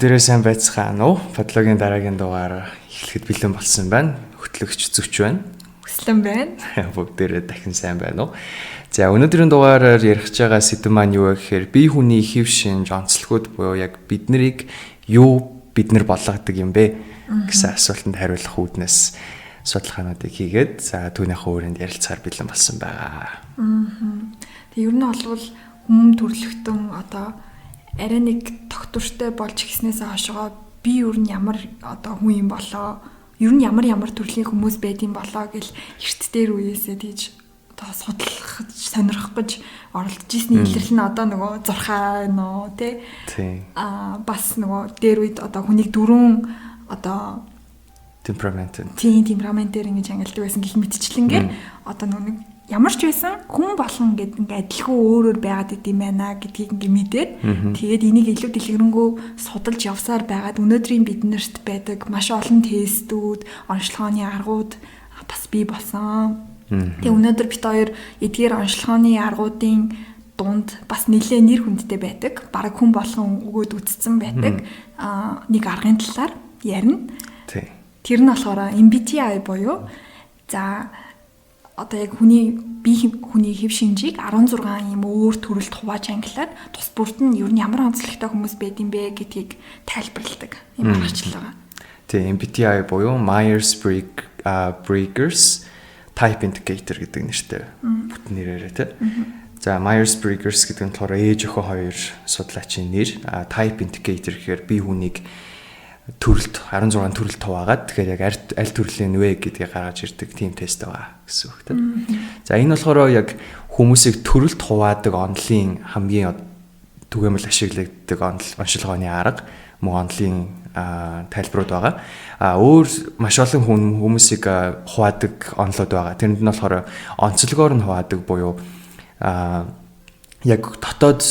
Дээрээ сайн байцгаана уу? Подлогийн дараагийн дугаар эхлэхэд бэлэн болсон байна. Хөтлөгч Зүч байна. Хүслэн байна. Бүгдээрээ дахин сайн байна уу? За, өнөөдрийн дугаараар ярих гэж байгаа сэдэв маань юу вэ гэхээр бие хүний хэв шинж, онцлогуд буюу яг бид нарыг юу бид нар болгодог юм бэ гэсэн асуултанд хариулах үүднээс судалгаануудыг хийгээд, за, түүнийхээ өрөөнд ярилцахаар бэлэн болсон байгаа. Тэг ер нь бол хүмүүн төрлөختөн одоо арай нэг тогтвортой болж гиснээс хойшоо би ер нь ямар одоо хүн юм болоо, ер нь ямар ямар төрлийн хүмүүс байдсан болоо гэл эрт дээр үеэсээ тийж одоо судлах, сонирхох гэж оролдож ирсний илэрлэл нь одоо нөгөө зурхаа нөө тий бас нөгөө дээр үед одоо хүнийг дөрвөн одоо темперамент. Тийм, темпераментээр ингэж ангилдаг байсан гэх мэтчлэнгээр одоо нөгөө нэг ямар ч байсан хүн болгон ингээд ингээ адилхан өөр өөр байгаад идэм байна гэдгийг ингээ мэдээд, тэгээд энийг илүү дэлгэрэнгүй судалж явсаар байгаад өнөөдрийн биднэрт байдаг маш олон тестүүд, онцлогооны аргууд бас бий болсон. Тэгээ өнөөдөр бид хоёр эдгээр онцлогооны аргуудын дунд бас нэлээ нэр хүндтэй байдаг. Бараг хүн болгон өгөөд үтцсэн байдаг. Нэг аргын талаар ярина. Тэр нь болохоор MBTI буюу, за, одоо яг хүний бие, хүний хэв шинжийг 16 ийм өөр төрөлд хувааж ангилаад тус бүрт нь ер нь ямар онцлогтой хүмүүс байд юм бэ гэдгийг тайлбарладаг юм аргачлал байгаа. Тийм, MBTI буюу Myers-Briggs Type Indicator гэдэг нэртэй бүтэн нэрээрээ тий. За, Myers-Briggs гэдэг нь болохоор ээж охин хоёр судлаачийн нэр. Type Indicator гэхээр бие хүнийг төрөлд, 16 төрөлд хуваагаад, тэгэхээр яг аль төрлийн вэ гэдгийг гаргаж ирдэг тийм тест байгаа гэсэн үг тийм. За, энэ болохоор яг хүмүүсийг төрөлд хуваадаг онолын хамгийн түгээмэл ашиглагддаг онол, оншилгооны арга мөн онолын тайлбарууд байгаа. Өөр маш олон хүн хүмүүсийг хуваадаг онолууд байгаа. Тэрэнд нь болохоор онцлогоор нь хуваадаг буюу яг дотоод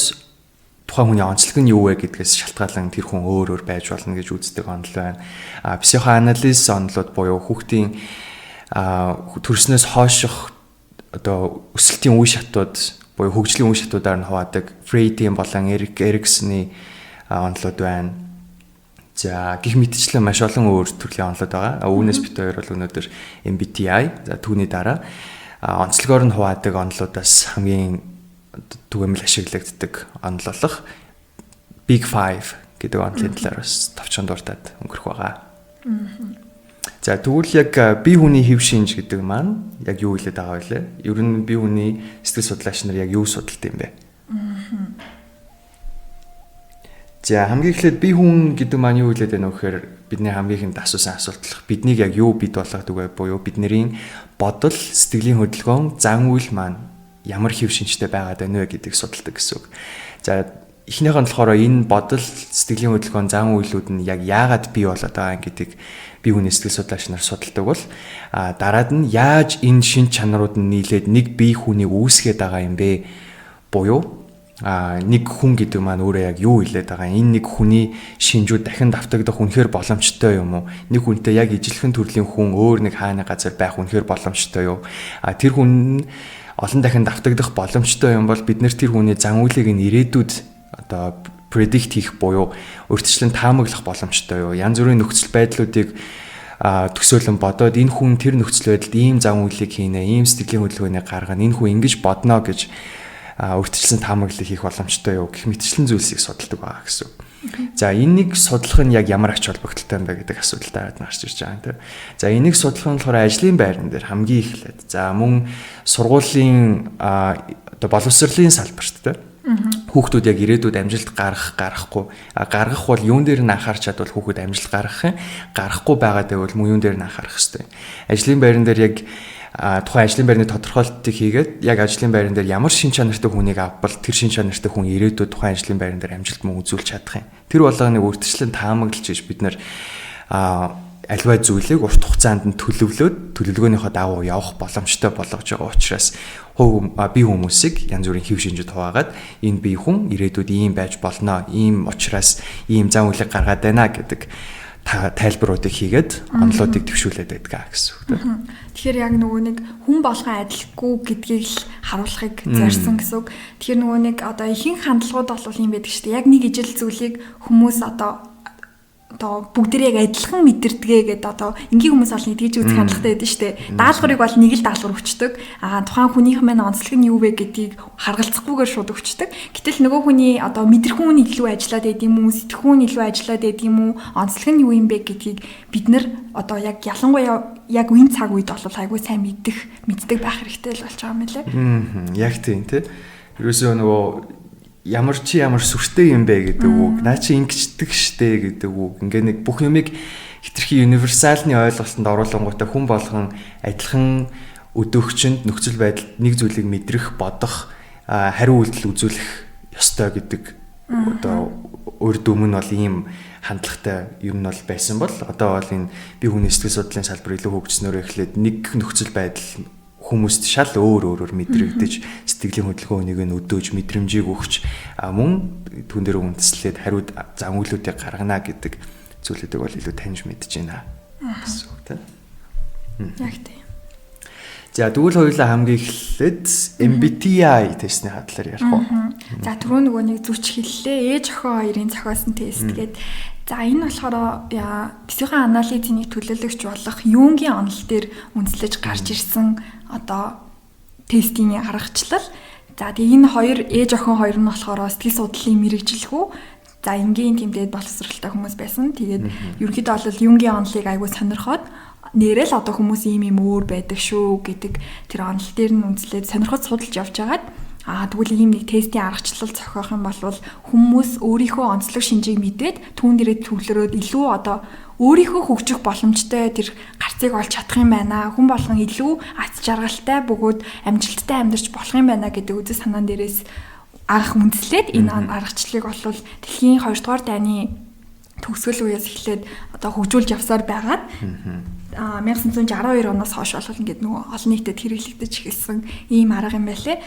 тухайн хүний онцлог нь юу вэ гэдгээс шалтгаалan тэр хүн өөр өөр байж болно гэж үздэг онол байна. Психоанализ онолууд буюу хүүхдийн төрснөөс хойших одоо өсөлтийн үе шатууд буюу хөгжлийн үе шатуудаар нь хуваадаг Фрейдийн болон Эрик Эриксны онолууд байна. За, гэх мэтчлэн маш олон өөр төрлийн онолууд байгаа. Үүнээс бид хоёр бол өнөөдөр MBTI, за, түүний дараа онцлогоор нь хуваадаг онолуудаас хамгийн түгээмэл ашиглагддаг онол болох Big 5 гэдэг онолын талаар бас товчхон дуртад өнгөрөх байгаа. За, тэгвэл яг бие хүний хэв шинж гэдэг маань яг юу хэлээд байгаа вэ? Ер нь бие хүний сэтгэл судлаач нар яг юу судалд юм бэ? За, хамгийн эхлээд бие хүн гэдэг маань юу хэлээд байна вэ гэхээр бидний хамгийн ихэнд асуусан асуулт болох биднийг яг юу бид болгодог вэ буюу бидний бодол, сэтгэлийн хөдөлгөөн, зан үйл маань ямар хэв шинжтэй байгаад байна вэ гэдгийг судалдаг гэсэн үг. За, эхнийх нь болохоор энэ бодол, сэтгэлийн хөдөлгөөн, зан үйлүүд нь яг яагаад бий болоод байгаа юм гэдгийг бие хүний сэтгэл судлаач нар судалдаг бол дараад нь яаж энэ шинж чанарууд нь нийлээд нэг бие хүнийг үүсгээд байгаа юм бэ буюу нэг хүн гэдэг маань өөрөө яг юу хэлээд байгаа, энэ нэг хүний шинжүүд дахин давтагдах үнэхээр боломжтой юм уу, нэг хүнтэй яг ижилхэн төрлийн хүн өөр нэг хааны газар байх үнэхээр боломжтой юу, тэр хүн олон дахин давтагдах боломжтой юм бол бид нэр тэр хүний зан үйлийг нь ирээдүйд одоо predict хийх буюу урьдчилан таамаглах боломжтой юу, янз бүрийн нөхцөл байдлуудыг төсөөлөн бодоод энэ хүн тэр нөхцөл байдалд ийм зан үйлийг хийнэ, ийм сэтгэлийн хөдөлгөөнийг гаргана, энэ хүн ингэж бодно гэж урьдчилсан таамаглал хийх боломжтой юу гэх мэтчлэн зүйлсийг судалдаг байгаа гэсэн үг. За, энэнийг судлах нь яг ямар ач холбогдолтой юм бэ гэдэг асуудал дараад нь гарч ирж байгаа юм тийм. За, энийг судлах нь болохоор ажлын байран дээр хамгийн эхлээд, за, мөн сургуулийн одоо боловсролын салбарт тийм. Хүүхдүүд яг ирээдүйд амжилт гаргах, гаргахгүй, гаргах бол юун дээр нь анхаарч чадвал хүүхэд амжилт гаргах юм, гаргахгүй байгаа гэвэл мөн юун дээр нь анхаарах хэвтэй. Ажлын байран дээр яг тухайн ажлын байрны тодорхойлтыг хийгээд, яг ажлын байран дээр ямар шин чанартай хүнийг авбал тэр шин чанартай хүн ирээдүйд тухайн ажлын байран дээр амжилт мөн үзүүлж чадах юм. Тэр болгоныг үрдчлэн таамаглаж иж бид нар альва зүйлийг урт хугацаанд нь төлөвлөөд төлөвлөгөөнийхөө дагуу явах боломжтой болгож байгаа учраас хувь бие хүмүүсийг янз бүрийн хэв шинжид хуваагаад энэ бие хүн ирээдүйд ийм байж болно, ийм учраас ийм зан үйлийг гаргаад байна гэдэг тайлбаруудыг хийгээд онолуудыг төвшүүлээд байдаг гэсэн үг тийм. Тэгэхээр яг нөгөө нэг хүн болгон адилгүй гэдгийг л харуулахыг зорьсон гэсэн үг. Тэгэхээр нөгөө нэг одоо ихэнх хандлагууд бол юм байдаг шүү дээ. Яг нэг ижил зүйлийг хүмүүс одоо одоо бүгдээ яг адилхан мэдэрдэгэ гэдэг одоо энгийн хүмүүс бол нэг тэгж үзэх хандлагатай байдаг шүү дээ. Даалгаврыг бол нэг л даалгавар өгчдөг. Аа тухайн хүнийх маань онцлог нь юу вэ гэдгийг харгалзахгүйгээр шууд өгчдөг. Гэтэл нөгөө хүний одоо мэдрэхүүн нь илүү ажиллаад байд юм уу, сэтгэхүүн нь илүү ажиллаад байд юм уу, онцлог нь юу юм бэ гэдгийг бид нар одоо яг ялангуяа яг энэ цаг үед бол айгүй сайн мэддэг байх хэрэгтэй л болж байгаа юм лээ. Яг тийм тий. Ерөөсөө нөгөө ямар чи ямар сүртэй юм бэ гэдэг үг, наа чи ингэчдэг штэ гэдэг үг. Ингээ нэг бүх юмыг хитрхи универсалны ойлголтонд оруулангуудаа хүн болгон адилхан өдөөгчөнд нөхцөл байдалд нэг зүйлийг мэдрэх, бодох, хариу үйлдэл үзүүлэх ёстой гэдэг одоо урд өмнө бол ийм хандлагатай ер нь бол байсан бол одоо бол энэ бие хүний сэтгэл судлалын салбар илүү хөгжснөөр эхлээд нэг нөхцөл байдал хүмүүст шал өөр өөрөөр мэдрэгдэж сэтгэлийн хөдөлгөөнийг нь өдөөж мэдрэмжийг өгч мөн түн дээр үндэслээд хариуд зам үйлүүдийг гаргана гэдэг зүйлүүдийг бол илүү таньж мэдж байна гэсэн үг тийм. Яг тийм. За тэгвэл хоёулаа хамгийн эхлээд MBTI тестний хадлаар ярих уу? За түрүү нөгөө нэг зүч хэллээ. Ээж охин хоёрын зохиосон тест гээд. За энэ болохоор психоанализийн анализыг төлөөлөгч болох Юнгийн онол дээр үндэслэж гарч ирсэн одоо тестийн аргачлал. За тэгээ энэ хоёр ээж охин хоёр нь болохоор сэтгэл судлалын мэрэгжилхүү. За энгийн тэмдээд боловсралтай хүмүүс байсан. Тэгээд ерөнхийдөө бол Юнгийн онолыг айгүй сонирхоод нэрэл одоо хүмүүс ийм ийм өөр байдаг шүү гэдэг тэр онол дээр нь үндэслээд сонирхож судалж явж байгаад тэгвэл ийм нэг тестийн аргачлал зохиох юм бол хүмүүс өөрийнхөө онцлог шинжийг мэдээд түүн дээрээ төвлөрөөд илүү одоо өөрийнхөө хөгжих боломжтой тэр гарцыг олж чадах юм байна. Хүн болгон илүү ац жаргалтай бөгөөд амжилттай амьдарч болох юм байна гэдэг үзэл санаан дээрээс анх үндэслээд энэ аргачлалыг бол дэлхийн 2 дугаар дайны төгсгөл үеэс эхлээд одоо хөгжүүлж явсаар байгаад 1962 оноос хойш бол ингээд нөгөө олон нийтэд хэрэглэгдэж эхэлсэн ийм арга юм байлээ.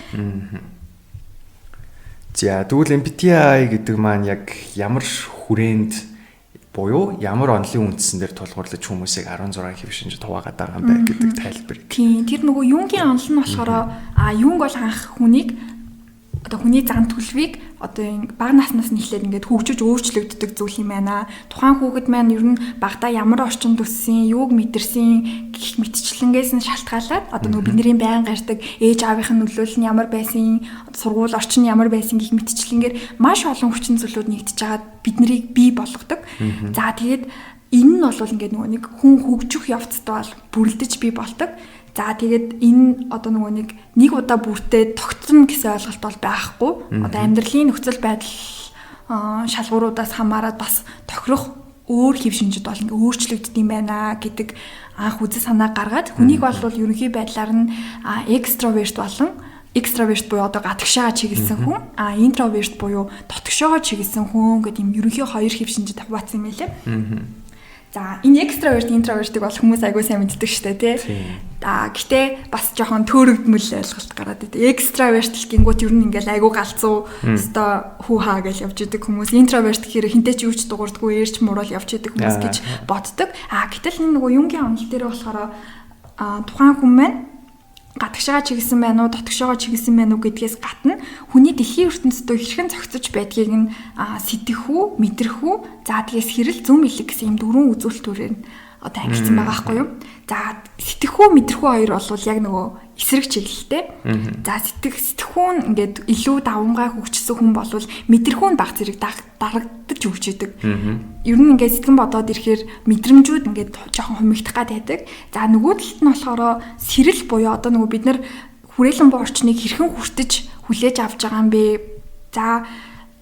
За тэгвэл MBTI гэдэг маань яг ямар хүрээнд буюу ямар онолын үндсэн дээр тулгуурлаж хүмүүсийг 16 хэв шинж хуваагаад байгаа юм бэ гэдэг тайлбар. Тийм, тэр нөгөө Юнгийн онол нь болохоор Юнг бол анх хүнийг одоо хүний зан төлөвийг одоо бага наснаас нь эхлээд ингээд хөгжиж өөрчлөгддөг зүйл юм байна. Тухайн хүүхэд маань ер нь багадаа ямар орчинд өссөн, юуг мэдэрсэн гэх мэтчлэнгээс нь шалтгаалаад одоо нөгөө бидний байн гардаг ээж аавынх нь нөлөөлөл нь ямар байсан, сургууль орчин нь ямар байсан гэх мэтчлэнгээр маш олон хүчин зүйлүүд нэгдэж байгаад биднийг бий болгодог. За тэгээд энэ нь бол ингээд нөгөө нэг хүн хөгжих явцдаа бол бүрлдэж бий болдог. За тэгээд энэ одоо нөгөө нэг удаа бүртээ тогтсон гэсэн ойлголт бол байхгүй. Одоо амьдралын нөхцөл байдал шалгууруудаас хамаарат бас тохирох өөр хэв шинжид бол ингээ өөрчлөгддөг юм байна гэдэг анх үзэл санаа гаргаад хүнийг бол ерөнхий байдлаар нь экстраверт болон экстраверт буюу одоо гадагшаа чиглэсэн хүн, интроверт буюу дотгошоогоо чиглэсэн хүн гэдэг юм ерөнхий хоёр хэв шинжид хуваацсан юм байлээ. За энэ экстраверт интровертыг бол хүмүүс айгүй сайн мэддэг штэ тий. За гэтээ бас жоохон төөрөгдмөл ойлголт гараад идэв. Экстраверт гингүүт ер нь ингээл айгүй галзуу өстой хүү хаа гэж явж идэг хүмүүс. Интроверт гэхээр хинтээ ч юу ч дуурдаггүй эрч муурал явж идэг хүмүүс гэж боддог. А гэтэл энэ нөгөө Юнгийн онол дээр болохоор тухайн хүн маань гадагшаага чиглэсэн байна уу, дотгошоогоо чиглэсэн байна уу гэдгээс гадна хүний дэлхийн ертөнцийн хэрхэн зохицож байдгийг нь сэтгэхүү, мэдрэхүү, за тэгээс хэрэл зүм илэг гэсэн юм дөрвөн үзүүлэлтүүрээр нь одоо ангилсан байгаа байхгүй юу? За сэтгэхүү, мэдрэхүү хоёр бол яг нөгөө эсрэг чиглэлтэй. За сэтгэхүү нь ингээд илүү давамгай хөгжсөн хүн болвол мэдрэхүү нь баг зэрэг дарагдаж өгч идэг. Ер нь ингээд сэтгэн бодоод ирэхээр мэдрэмжүүд ингээд жоохон хумигдах гад байдаг. За нөгөө талд нь болохоор сэрэл буюу одоо нөгөө бид нар хүрээлэн буу орчныг хэрхэн хүртэж хүлээж авч байгаа юм бэ? За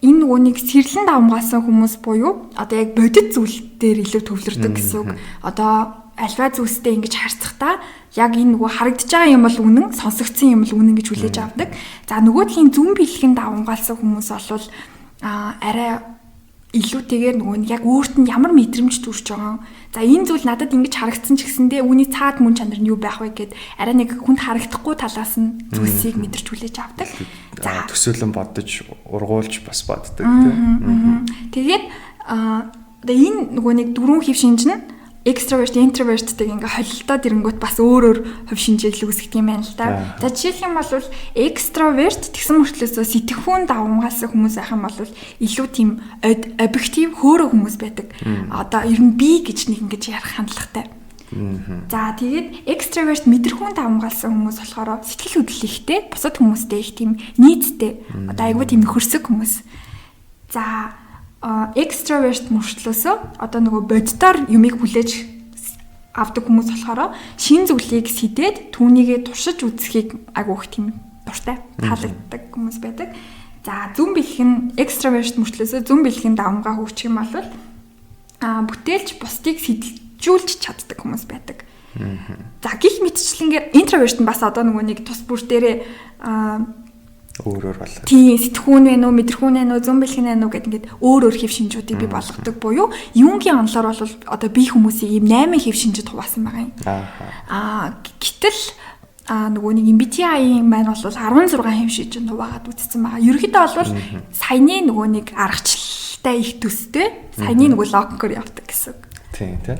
энэ нөгөө нэг сэрлэн давмгаасан хүмүүс буюу одоо яг бодит зүйл дээр илүү төвлөрдөг гэсэн үг. Одоо альва зүйлстэй ингэж харцахдаа яг энэ нөгөө харагдаж байгаа юм бол үнэн, сонсогдсон юм бол үнэн гэж хүлээж авдаг. За нөгөө талын зүн бэлхэн давмгаалсан хүмүүс бол арай илүүтэйгээр нөгөө нь яг өөрт нь ямар мэдрэмж төрж байгаа. За энэ зүйл надад ингэж харагдсан ч гэсэндээ үүний цаад мөн чанар нь юу байх вэ гэд арай нэг хүнд харагдахгүй талаас нь зүйлсийг мэдэрч хүлээж авдаг. За төсөөлөн бодож, ургуулж бас боддог тийм. Тэгээд одоо энэ нөгөө нэг дөрвөн хэв шинж нь Extrovert, introvert-тэй ингээ холилдоод ирэнгүүт бас өөр өөр хувь шинжээл үүсгэх юм байна л да. За, жишээлх юм бол extrovert тэгсэн мөртлөөсөө сэтгэхүйн давамгайлсан хүмүүс байх юм бол илүү тийм объектив, хөөрөө хүмүүс байдаг. Одоо ер нь би гэж нэг ингэж ярих хандлагатай. За, тэгээд extrovert мэдрэхүйн давамгайлсан хүмүүс болохоор сэтгэл хөдлөл ихтэй, бусад хүмүүстэй их тийм нийцтэй. Одоо айгүй тийм нөхөрсөг хүмүүс. За, extrovert мөртлөөсөө одоо нөгөө боддоор юмыг хүлээж авдаг хүмүүс болохоор шинэ зүйлийг сэдээд түүнийгээ туршиж үзэхийг айгүй их тийм дуртай, таалагддаг хүмүүс байдаг. За, зүүн бэлэг нь extrovert мөртлөөсөө зүүн бэлгийн давамгай хөгжих юм бол бүтээлч, бусдыг сэтэлжүүлж чаддаг хүмүүс байдаг. За, гэх мэтчлэнгээр introvert нь бас одоо нөгөө нэг тус бүр дээрээ өөрөөр болоо. Тийм, сэтгэхүйн байна уу, мэдрэхүйн байна уу, зүүн бэлэг байна уу гэдэг ингээд өөр өөр хэв шинжүүдийг бий болгодог буюу Юнгийн онолоор бол одоо бие хүмүүсийг ийм 8 хэв шинжид хуваасан байгаа юм. Гэтэл нөгөө нэг MBTI-ийн маань бол 16 хэв шинжинд хуваагаад үзсэн байгаа. Ерөнхийдөө бол саяны нөгөө нэг аргачлалтай их төстэй, саяны нөгөө логикоор явдаг гэсэн. Тийм, тий.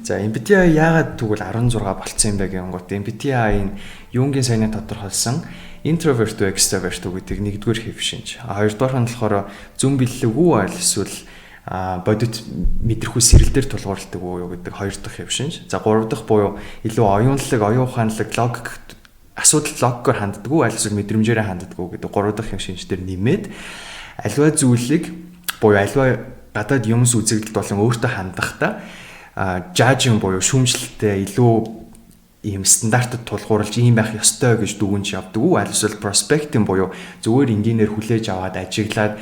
За, MBTI яагаад тэгвэл 16 болцсон юм бэ гэнгүүт MBTI-ийн Юнгийн саяны тодорхойлсон introvert уу, extrovert уу гэдэг нэгдүгээр хэв шинж. А хоёрдугаар нь болохоор зүүн бэлэг үү аль эсвэл бодит мэдрэхүй сэрэл дээр тулгуурладаг уу юу гэдэг хоёр дахь хэв шинж. За, гурав дахь буюу илүү оюунлаг, оюун ухаанлаг, логик, асуудал логикоор ханддаг уу аль эсвэл мэдрэмжээрээ ханддаг уу гэдэг гурав дахь хэв шинж дээр нэмээд аливаа зүйлийг буюу аливаа гадаад юмс үзэгдэлд болон өөртөө хандахдаа judging буюу шүүмжлэлтэй, илүү ийм стандартад тулгуурлаж ийм байх ёстой гэж дүгнж явдаг уу аль эсвэл prospecting буюу зүгээр энгийнээр хүлээж аваад ажиглаад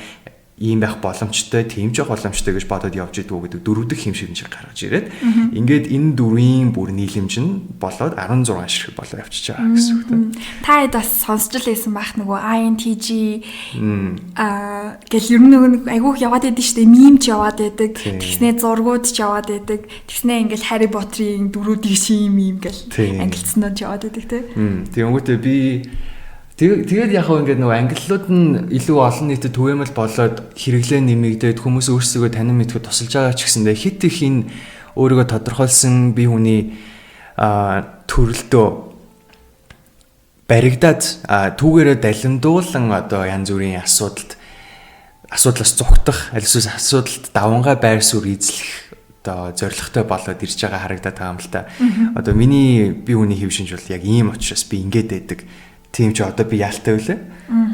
ийм байх боломжтой, тийм ч байх боломжтой гэж бодоод явж идэг үү гэдэг дөрөв дэх хэв шинжийг гаргаж ирээд ингээд энэ дөрвийн бүр нийлэмж нь болоод 16 ширхэг болоо явчихж байгаа гэсэн үг тийм. Та хэд бас сонсч л байсан байх, нөгөө INTJ гэл ер нь нөгөө нэг айгүйх яваад байдаг шүү дээ. Meme ч яваад байдаг. Тэгснээ зургууд ч яваад байдаг. Тэгснээ ингээл Harry Potter-ийн дөрүүдийг шим юм гэл ангилцсанууд ч яваад байдаг тийм. Тэгэнгүүтээ би тэгээд яг хөө ингээд нөгөө ангиллууд нь илүү олон нийтэд түгээмэл болоод хэрэглээ нэмэгдээд хүмүүс өөрсдөө танин мэдэхэд тусалж байгаа ч гэсэндээ хит их энэ өөрийгөө тодорхойлсон бие хүний төрөлдөө баригдаад түүгээрээ далимдуулан одоо янз бүрийн асуудлаас зугтах, аль эсвэл асуудалд давангаа байр суурь эзлэх одоо зоригтой болоод ирж байгаа харагдаад байгаа юм л та. Одоо миний бие хүний хэв шинж бол яг ийм учраас би ингэж байдаг. Тийм ч одоо би яалтай үлээ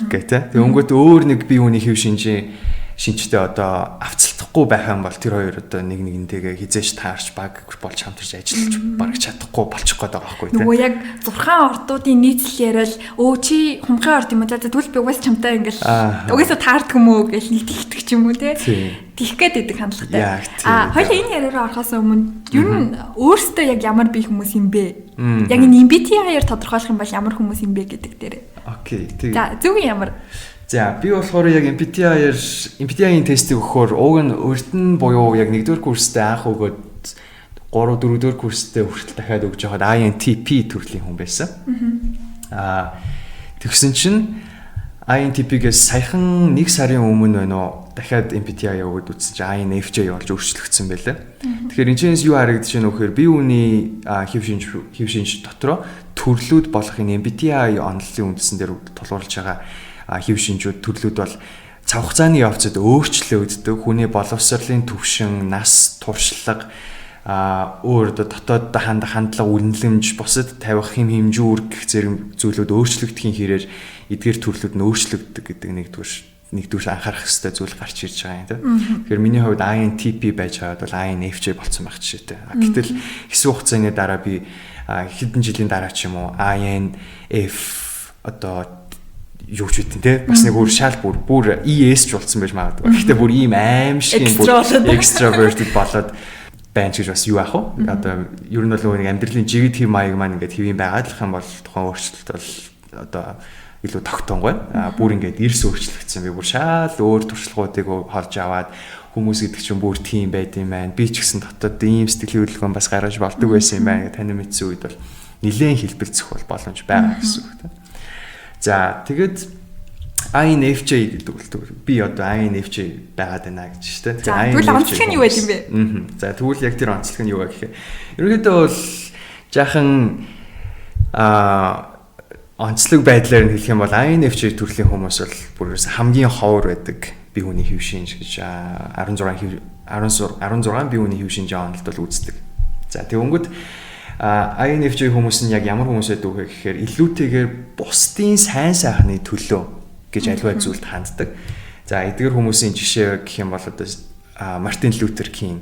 гэх тэ. Тэгэнгүүт өөр нэг бие хүний хэв шинжийн шинжтэй одоо авцалдахгүй байх юм бол тэр хоёр одоо нэг нэгнтэйгээ хэзээ ч таарч баг болж хамтарч ажиллаж бараг чадахгүй болчих гээд байгаа байхгүй тий. Нөгөө яг зурхаан ордуудын нийцэл яриад өө чи хумхын орд юм уу, за тэгвэл би угаас чамтай ингээл угаасаа таардг юм уу гэл нэг тэгдэг ч юм уу тий. Тэгэх гээд байдаг хандлагатай. Хоёлаа энэ яриараа орохоос өмнө ер нь өөрсдөө яг ямар бие хүмүүс юм бэ? Яг энэ MBTI-аар тодорхойлох юм бол ямар хүмүүс юм бэ гэдэг дээр. Okay. За, зөв ямар? За, би болохоор яг MBTI-аар MBTI-ийн тестийг өгөхөөр уг нь урд нь буюу яг 1-р курстэй анх өгөөд 3 4-р курстэй хүртэл дахиад өгж байхад INTP төрлийн хүн байсан. Тэгсэн чинь INTP-гээс саяхан нэг сарын өмнө байна уу, дахиад MBTI өгөөд үзсэн чинь INFJ болж өөрчлөгдсөн байлаа. Тэгэхээр энэ чинь юу харагдаж байна вэ гэхээр бие хүний хэв шинж дотроо төрлүүд болох энэ MBTI онолын үндсэн дээр тулгуурлаж байгаа хэв шинжүүд, төрлүүд бол цаг хугацааны явцад өөрчлөгддөг. Хүний боловсролын түвшин, нас, туршлага, өөр одоо дотоод хандах хандлага, үнэлэмж, бусад тавих хэм хэмжүүр гэх зэрэг зүйлүүд өөрчлөгдөхийн хэрээр эдгээр төрлүүд нь өөрчлөгддөг гэдэг нэгдүгээр анхаарах хэрэгтэй зүйл гарч ирж байгаа юм тийм. Тэгэхээр миний хувьд INTP байж байгаад бол INFJ болцсон байх жишээтэй. Гэтэл хэсэг хугацааны дараа би хэдэн жилийн дараа ч юм уу INF одоо юу ч үтэн те, бас нэг өөр шал бүр бүр ES ч болцсон байж магадгүй. Гэхдээ бүр ийм аимшиг бүр extroverted болоод байна ч гэж бас юу яах вэ? Одоо ер нь бол нэг амьдралын жигд хэв маяг маань ингээд хэвийн байгаад л юм бол тухайн өөрчлөлт бол одоо илүү тогтонгой. Бүр ингээд эрс өөрчлөгдсөн. Би бүр шал өөр туршлагуудыг холж аваад хүмүүс гэдэг чинь бүр тийм байд юм байна. Би ч гэсэн дотоод ийм сэтгэлийн хөдөлгөөн бас гаргаж болдог байсан юм байна гэж танин мэдсэн үед бол нэлээд хэлбэлцэх бол боломж байгаа гэсэн үг тийм. За, тэгээд INFJ гэдэг бол би одоо INFJ байгаад байна гэж шүү дээ. Тэгэхээр INFJ онцлог нь юу байд юм бэ? За, тэгвэл яг тэр онцлог нь юу вэ гэхээр ерөнхийдөө бол жаахан онцлог байдлаар нь хэлэх юм бол INFJ төрлийн хүмүүс бол бүр хамгийн ховор байдаг бие хүний хэв шинж гэж 16 16 бие хүний хэв шинжийн онолд бол үздэг. За, тэгэнгүүт INFJ хүмүүс нь яг ямар хүмүүс байдаг вэ гэхээр илүүтэйгээр бусдын сайн сайхны төлөө гэж аливаа зүйлд ханддаг. За, эдгээр хүмүүсийн жишээ гэх юм бол одоо Мартин Лютер Кинг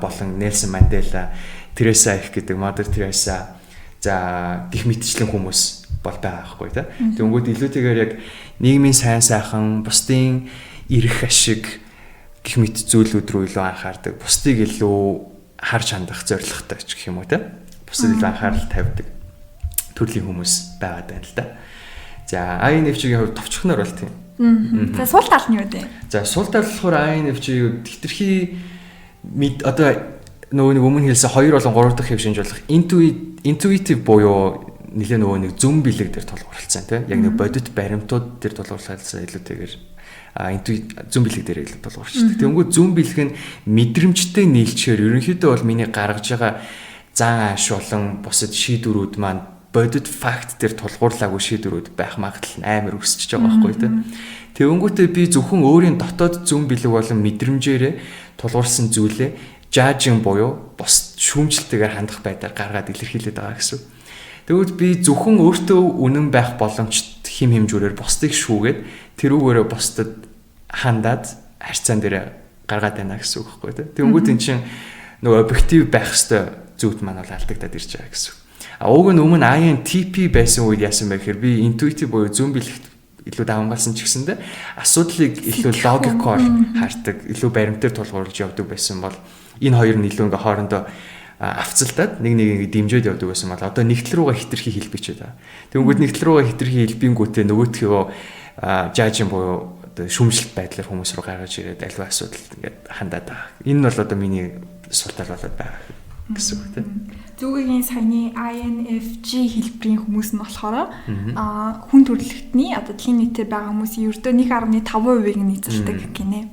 болон Нельсон Мандела, Тереса их гэдэг Mother Teresa, за, гэх мэтчлэн хүмүүс бол байгаа байхгүй тий. Тэгэнгүүт илүүтэйгээр яг нийгмийн сайн сайхан, бусдын эрх ашиг гэх мэт зүйлүүд рүү илүү анхаардаг. Бусдыг илүү харж хандах зорилготой ч гэх юм уу тий. Бусдад илүү анхаарал тавьдаг төрлийн хүмүүс байгаад байна л да. За, INFJ-ийн хувьд товчхоноор бол тийм. За, сул тал нь юу вэ? За, сул тал болохоор INFJ хэтэрхий мэд одоо нөгөө нэг өмнө хэлсэн 2 болон 3 дахь хэв шинж болох intuitive буюу нэлээ нөгөө нэг зөн бэлэг дээр тулгуурласан тийм, яг нэг бодит баримтууд дээр тулгуурласан илүүтэйгээр зөн бэлэг дээр илүү тулгуурчдаг. Тэнгүүд зөн бэлэг нь мэдрэмжтэй нийлчээр ерөнхийдөө бол миний гаргаж байгаа зан ааш болон бусад шийдвэрүүд маань бодит факт дээр тулгуурлаагүй шийдвэрүүд байх магадлал нь амар өсөж байгаа байхгүй тийм. Тэнгүүтээ би зөвхөн өөрийн дотоод зөн бэлэг болон мэдрэмжээрээ тулгуурсан зүйлээ judging буюу бус шүүмжлэлтэйгээр хандах байдлаар гаргаад илэрхийлээд байгаа гэсэн. Тэгвэл би зөвхөн өөртөө үнэн байх боломжтой хэм хэмжүүрээр бусдыг шүүгээд, тэрүүгээрээ бусдад хандаад харьцаан дээр гаргаад байна гэсэн үг байхгүй тий. Тэнгүүт эн чинь нөгөө объектив байх ёстой зүйлд маань бол алдагдаад ирж байгаа гэсэн. А уг нь өмнө INTP байсан үед яасан бэ гэхээр би intuitive буюу зөн бэлэгт илүү давамгайлсан ч гэсэндээ асуудлыг илүү логикоор хардаг, илүү баримтаар тулгуурлаж явдаг байсан бол энэ хоёр нь илүү ингээ хоорондоо авцалдаад нэг нэг ингээ дэмжиж явдаг байсан бол одоо нэгтэл рүүгээ хэтэрхий хэлбэчээд байгаа. Тэнгүүд нэгтэл рүүгээ хэтэрхий хэлбингүүтээ нөгөөтгөө judging буюу одоо шүүмжлэлт байдлаар хүмүүс рүү гаргаж ирээд аливаа асуудал ингээд хандаад байгаа. Энэ нь бол одоо миний сул тал болоод байгаа гэсэн үг тийм. Зүгийн саяны INFJ хэлбэрийн хүмүүс нь болохоор хүн төрөлхтний одоо дэлхийн нийтээр байгаа хүмүүсийн ердөө 1.5%-ийг нь эзэлдэг гинэ.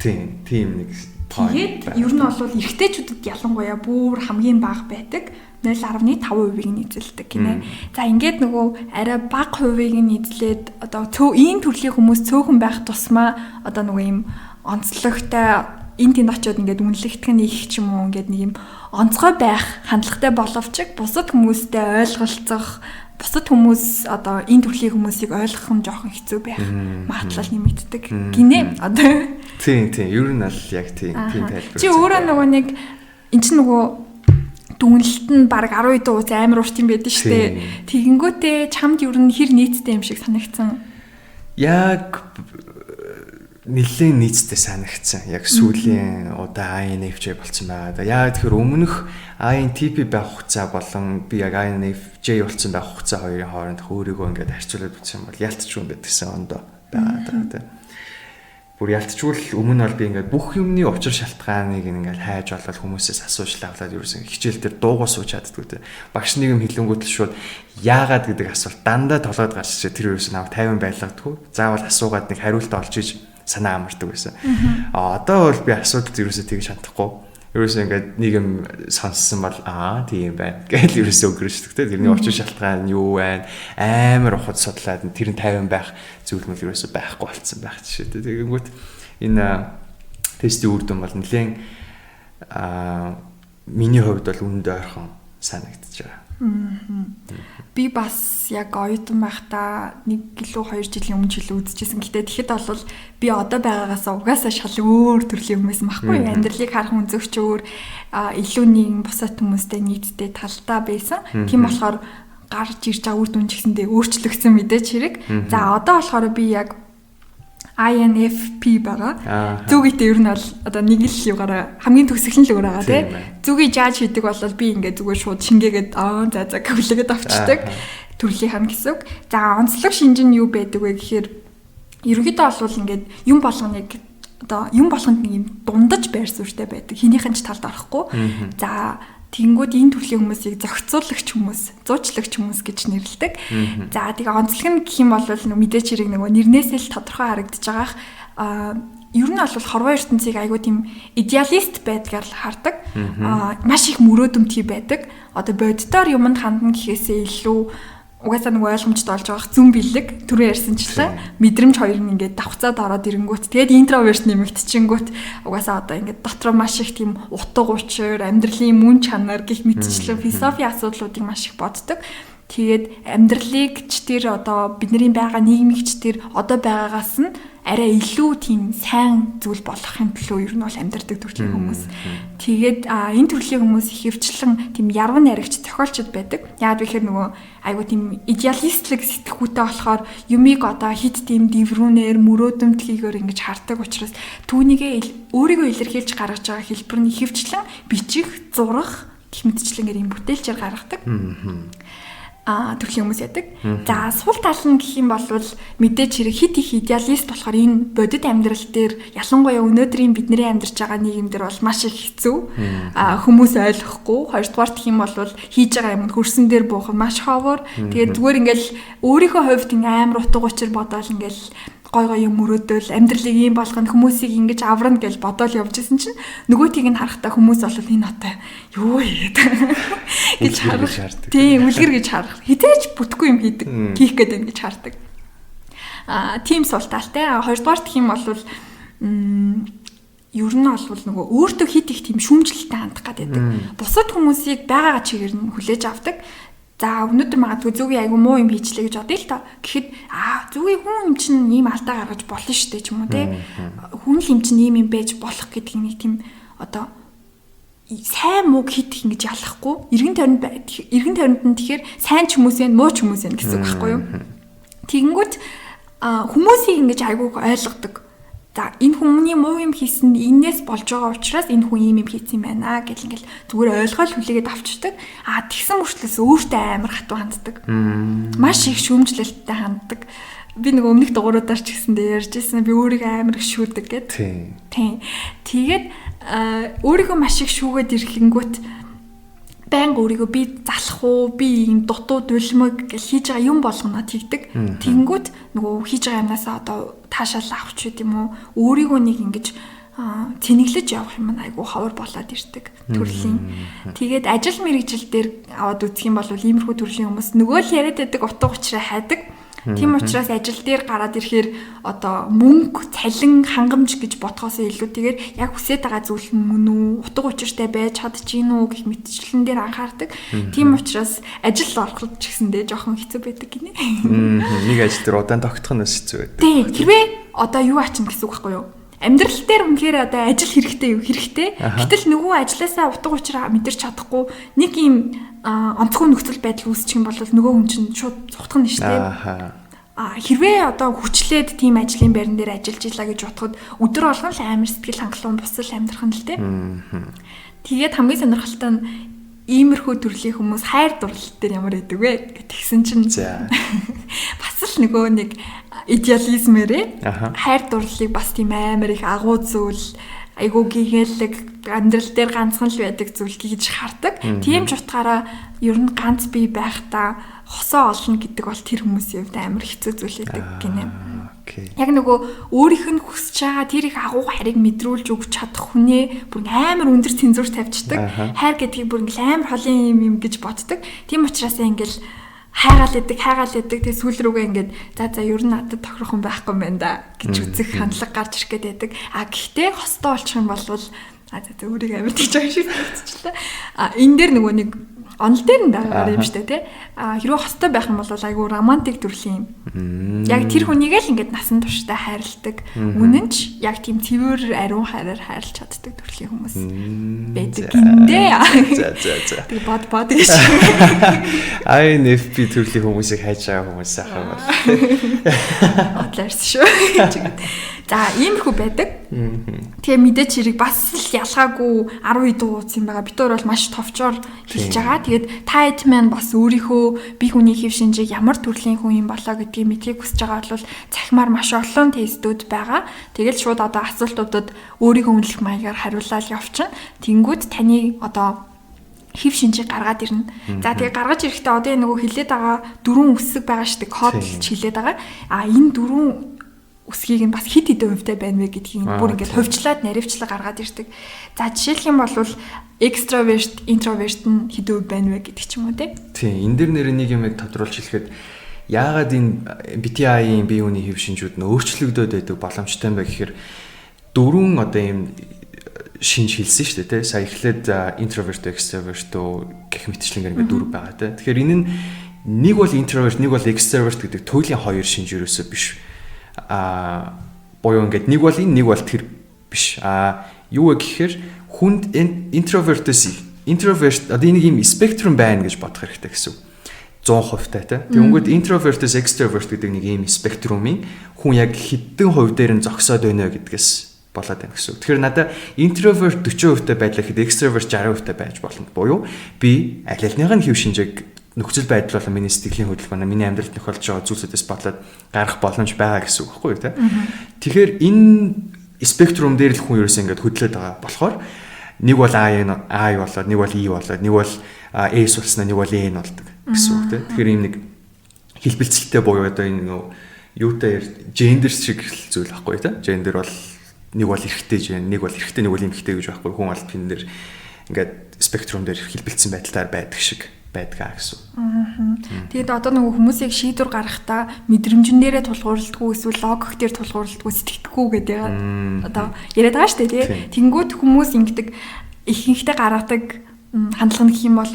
Тийм, тийм нэг. Тэгээд ер нь бол эрэгтэйчүүдэд ялангуяа бүр хамгийн бага байдаг. 0.5%-ийг нь эзэлдэг гинэ. За, ингээд нөгөө арай бага хувийг нь эзлээд одоо ийм төрлийн хүмүүс цөөхөн байх тусмаа одоо нөгөө ийм онцлогтой, энэ тэнд очиод ингээд үнэлэгдэх нь их ч юм уу, ингээд нэг юм онцгой байх хандлагатай боловч бусад хүмүүстэй ойлголцох, бусад хүмүүс одоо энэ төрлийн хүмүүсийг ойлгох нь жоохон хэцүү байх магадлал нэмэгддэг гинэ одоо. Тийм, ер нь аль яг тийм тийм тайлбар. Чи өөрөө нөгөө нэг эн чинь нөгөө дүгнэлт нь баг 10 дуу амар урт юм байдаг шүү дээ. Тэгэнгүүтээ чамд ер нь хэр нийцтэй юм шиг санагдсан? Яг нэлээд нийцтэй санагдсан. Яг сүүлийн удаа INFJ болцсон байгаа. Яг тэгэхээр өмнөх INTP байх хугацаа болон би яг INFJ болцсон байх хугацаа хоёрын хооронд өөрийгөө ингээд харьцуулаад үзсэн бол ялтчгүй юм байдгсан ондоо байгаа даа, тийм. Бүр ялтчгүй л өмнө бол би ингээд бүх юмны учир шалтгааныг ингээд хайж олоод, хүмүүсээс асууж лавлаад, ерөөсөн хичээл дээр дуугаа сууж чаддгүй те. Багш нэг юм хэлэнгүүт л шууд яагаад гэдэг асуулт дандаа толгойд гарч ирээ, тэр ерөөсөн намайг 50 байлгадаггүй. Заавал асуугаад нэг хариултаа олж иж санаа амардаг байсан. А одоо бол би асуудалд ерөөсөө тэгж хандахгүй. Ерөөсөө ингээд нэг юм сонссон бол "Аа, тийм байна" гэж ерөөсөө өнгөрчдөг те. Тэрний учир шалтгаан нь юу байна? Амар ухад судлаад тэр нь 50 байх зүйл мөл ерөөсөө байхгүй болцсон байх жишээ те. Тэгэнгүүт энэ тестийн үр дүн бол нэлээд миний хувьд бол үнэндээ ойрхон санагдаж байгаа. Би бас яг оюутан байхдаа 1 илүү 2 жилийн өмнө жил үзчихсэн. Гэтэ тэгэхэд бол би одоо байгаагаас угаасаа шал өөр төрлийн хүмүүс байхгүй. Амьдралыг харах өнцөгч өөр, илүү нэгэн бусад хүмүүстэй нийтдээ талдаа байсан. Тийм болохоор гарч ирж байгаа үр дүн ч гэсэндээ өөрчлөгдсөн мэдээч хэрэг. За, одоо болохоор би яг INFP байгаа. Зүгийтэй ер нь бол одоо нэг л югаараа хамгийн төгсгөл нь л өөр байгаа тий. Зүгийг жааж хийдэг бол би ингээд зүгээр шууд шингээгээд, "Аа, за за" гэвлэгээд авчдаг төрлийн хан гэсэн үг. За, онцлог шинж нь юу байдаг вэ гэхээр ерөнхийдөө бол ингээд юм болгоныг одоо юм болгонд нэг юм дундаж байр суурьтай байдаг. Хэнийхэн ч талд орохгүй. За. Тэгэнгүүт энэ төрлийн хүмүүсийг зохицуулагч хүмүүс, зуучлагч хүмүүс гэж нэрлэдэг. За тэгээ онцлог нь гэх юм бол мэдээч хэрэг нөгөө нэрнээсээ л тодорхой харагдаж байгаах ер нь бол хорвоо ертөнцийг айгүй тийм идеалист байдгаар л хардаг. Маш их мөрөөдөмтгий байдаг. Одоо боддоор юмд хандна гэхээсээ илүү угаасаа нэг ойлгомжтой болж байгаа зүн бэлэг түрүү ярьсанчлан мэдрэмж хоёр нь ингээд давхцаад ороод ирэнгүүт тэгээд интроверт нэмэгдчихэнгүүт угаасаа одоо ингээд дотроо маш их тийм утга учир, амьдралын мөн чанар гэх мэтчлэн философи асуудлуудыг маш их боддог. Тэгээд амьдралыг ч тэр одоо бидний байгаа нийгмийг ч тэр одоо байгаагаас нь арай илүү тийм сайн зүйл болгохын төлөө ер нь бол амьдардаг төрлийн хүмүүс. Тэгээд энэ төрлийн хүмүүс ихэвчлэн тийм ярван наригч зохиолчд байдаг. Яагаад гэхээр нөгөө айгуу тийм идеалистлэг сэтгхүүтэй болохоор юмыг одоо хит тийм дэврүүнээр мөрөөдөмтгийгээр ингэж хардаг учраас түүнийгээ өөрийгөө илэрхийлж гаргаж байгаа хэлбэр нь ихэвчлэн бичих, зурах гэх мэтчлэнгээр юм бүтээлчээр гаргадаг. Төрлийн хүмүүс яадаг. За сул тал нь гэх юм бол мэдээч хэрэг хит их идеалист болохоор энэ бодит амьдрал дээр ялангуяа өнөөдрийн бидний амьдарч байгаа нийгэм дээр бол маш их хэцүү. Хүмүүс ойлгохгүй. Хоёрдугаар гэх юм бол хийж байгаа юм хөрсөн дээр буух нь маш ховор. Тэгээд зүгээр ингээл өөрийнхөө хувьд ингээ амар утга учир бодоол ингээл гой гой юм мөрөөдөөл амьдралыг ийм болгоно хүмүүсийг ингэж аварна гэж бодоол явж исэн чинь нөгөөтийг нь харахтаа хүмүүс бол энэ одоо юу вэ гэж харах. Тийм, үлгэр гэж харах. Хизээч бүтгүй юм хийдэг. Хийх гээд байна гэж хардаг. Тийм сул талтай. Хоёрдугаар гэх юм бол ер нь бол нөгөө өөртөө хит их тийм шүүмжлэлтэй хандах гээд байдаг. Бусад хүмүүсийг байгаагаа чигээр нь хүлээж авдаг. За өнөөдөр магадгүй зүгийн айгу муу юм хийчлээ гэж бодъё л та. Гэхэд зүгийн хүн юм чинь ийм алдаа гаргаж болно шүү дээ ч юм уу те. Хүн л юм чинь ийм юм байж болох гэдэг нэг тийм одоо сайн мууг хит их ингэж ялахгүй. Эргэн тойронд нь тэгэхээр сайн ч хүмүүс юм муу ч хүмүүс юм гэсэн үг байхгүй юу? Тэгэнгүүт хүмүүсийг ингэж айгу ойлгодог. За энэ хүмүүний муу юм хийсэн нь энээс болж байгаа учраас энэ хүн ийм юм хийсэн юм байна гэл ингээл зүгээр ойлгоол хүлээгээд авчдаг. Тэгсэн мөртлөөс өөртөө амар хатуу ханддаг. Маш их шүүмжлэлттэй ханддаг. Би нэг өмнөх дугааруудаар ч гэсэндээ ярьж ирсэн. Би өөрийгөө амар их шүүдэг гэд. Тийм. Тэгээд өөрийгөө маш их шүүгээд ирэхэнгүүт байнга өөрийгөө би залах уу, би ийм дутуу дулмаг гэл хийж байгаа юм болгоно тэгдэг. Тэгэнгүүт нөгөө хийж байгаа юмнасаа одоо таашаал авах ч гэдэм үү, өөрийгөө нэг ингэж цэнэглэж явах юм айгу ховор болоод ирдэг төрлийн. Тэгээд ажил мэргэжил дээр аваад үзэх юм бол иймэрхүү төрлийн хүмүүс нөгөө л яриад байдаг утга учираа хайдаг. Тийм учраас ажил дээр гараад ирэхээр одоо мөнгө, цалин, хангамж гэж бодхоос илүүтэйгээр яг хүсэж байгаа зүйл нь мөн үү, утга учиртай байж чадчих гин үү гэх мэтчлэн дээр анхаардаг. Тийм учраас ажил ороход ч гэсэндээ жоохон хэцүү байдаг гинэ. Нэг ажил дээр удаан тогтох нь бас хэцүү байдаг. Тийм, хэрвээ одоо юу ачна гэсэн үг байхгүй юу? Амьдрал дээр үнэхээр одоо ажил хэрэгтэй юу? Хэрэгтэй. Гэтэл нөгөө ажлаасаа утга учир мэдэрч чадахгүй нэг юм онцгой нөхцөл байдал үүсчих юм бол нөгөө хүн чинь шууд цухтах нь шүү дээ. Хэрвээ одоо хүчлээд тийм ажлын байран дээр ажиллаж илаа гэж бодоход өдөр болгон л амар сэтгэл хангалуун бусал амьдрах нь л дээ. Тэгээд хамгийн сонирхолтой нь иймэрхүү төрлийн хүмүүс хайр дурлал дээр ямар байдаг вэ гэтгсэн чинь бас л нөгөө нэг идеализмээрээ хайр дурлалыг бас тийм амар их агуу зүйл, айгуу гинхэлэг амьдрал дээр ганцхан л байдаг зүйл гэж хардаг. Тийм ч утгаараа ер нь ганц бие байхдаа хосоо олно гэдэг бол тэр хүмүүсийн хувьд амар хэцүү зүйл байдаг гинэ. Яг нөгөө өөрийнх нь хүсэж байгаа тэр их агуу хайрыг мэдрүүлж өгч чадах хүнээ бүр амар өндөр цензуур тавьчихдаг. Хайр гэдгийг бүр ингээл амар холын юм гэж боддог. Тийм учраас ингээл хайгаал идэг. Тэгээ сүүл рүүгээ ингээд за ер нь надад тохирох юм байхгүй юм байна да гэж үзэх хандлага гарч ирэх гээд байдаг. Гэхдээ хостой болчих юм бол за өөрийгөө амар тэгж байгаа шиг санагдчихлаа. Энэ дээр нөгөө нэг онол дээр нь байгаа юм шүү дээ, тий. Хэрвээ хостой байх юм бол айгүй романтик төрлийн юм. Яг тэр хүнийг л ингээд насан туршдаа хайрладаг. Үнэн ч яг тийм цэвэр ариун хайраар хайрлаж чаддаг төрлийн хүмүүс байдаг гиндэ. За. Тэг бод гэж. INFP төрлийн хүмүүсийг хайж байгаа хүмүүс ах юм бол. Бодлоорс шүү. За иймэрхүү байдаг. Тэгээ мэдээч хэрэг бас л ялгаагүй 10 хэдэн ууц юм байгаа. Бид өөр бол маш товчоор хэлж байгаа. Тэгээд та хэд маань бас өөрийнхөө бие хүний хэв шинжийг ямар төрлийн хүн юм болоо гэдгийг мэдхийг хүсэж байгаа бол цахимаар маш олон тестүүд байгаа. Тэгэл шууд одоо асуултуудад өөрийгөө үнэлэх маягаар хариулаад явчихна. Тэнгүүд таны одоо Хэв шинжийг гаргаад ирнэ. За, тэгээ гаргаж ирэхдээ одоо энэ нөгөө хилээд байгаа дөрвөн үсэг байгаа шүү дээ. Кодолж хилээд байгаа. А энэ дөрвөн үсгийг нь бас хэд хэдэн хувьтай байна вэ гэдгийг бүр ингээд хувьчлаад наривчлаг гаргаад ирдэг. За, жишээлх юм бол extrovert, introvert нь хэдэн хувь байна вэ гэдэг ч юм уу, те. Тийм, энэ дэр нэр нэг юм тодруулж хэлэхэд яагаад энэ MBTI-ийн бие хүний хэв шинжүүд нь өөрчлөгдөд байдаг боломжтой юм бэ гэхээр дөрвөн одоо ийм шинж хэлсэн шүү дээ, тий. Сая эхлээд introvert, extrovert гэх мэтчлэнгээр ингээд дөрв байгаа, тий. Тэгэхээр энэ нь нэг бол introvert, нэг бол extrovert гэдэг туйлын хоёр шинж ерөөсөө биш. Буюу ингээд нэг бол энэ, нэг бол тэр биш. Юу вэ гэхээр хүнд introvert-ээс introvert одоо энийг ийм спектрум байна гэж бодох хэрэгтэй гэсэн үг. 100% тай, тий. Тэгэнгүүт introvert-ээс extrovert гэдэг нэг ийм спектрумын хүн яг хэдэн хувь дээр нь зогсоод байна вэ гэдгээс болоод байна гэсэн үг. Тэгэхээр надаа introvert 40% та байлаа гэхэд extrovert 60% та байж болно. Буюу би аль альных нь хэв шинжийг нөхцөл байдал болон миний сэтгэлийн хөдөлгөөн, миний амьдралд тохиолдож байгаа зүйлсүүдээс бодлоод гарах боломж байгаа гэсэн үг байхгүй юу, те. Тэгэхээр энэ спектрум дээр л хүн ерөөсөө ингээд хөдлөөд байгаа болохоор нэг бол I I болоод, нэг бол E болоод, нэг бол S болсноо, нэг бол N болдог гэсэн үг, те. Тэгэхээр ийм нэг хэлбэлцэлтэй буюу одоо энэ нөгөө юутай гендер шиг зүйл байхгүй, те. Гендер бол нэг бол эрэгтэй, нэг бол эрэгтэй, нэг бол эмэгтэй гэж байхгүй. Хүн бол тэн дээр ингээд спектрум дээр хэлбэлцсэн байдлаар байдаг шиг байдгаа гэсэн. Тэгээд одоо нөгөө хүмүүсийг шийдвэр гаргахдаа мэдрэмжэн дээрээ тулгуурлдаггүй, эсвэл логик дээр тулгуурлдаггүй, сэтгэдэггүй гэдэг одоо яриад байгаа шүү дээ, тий. Тэнгүүт хүмүүс ингэдэг, ихэнхдээ гаргадаг хандлага нь гэх юм бол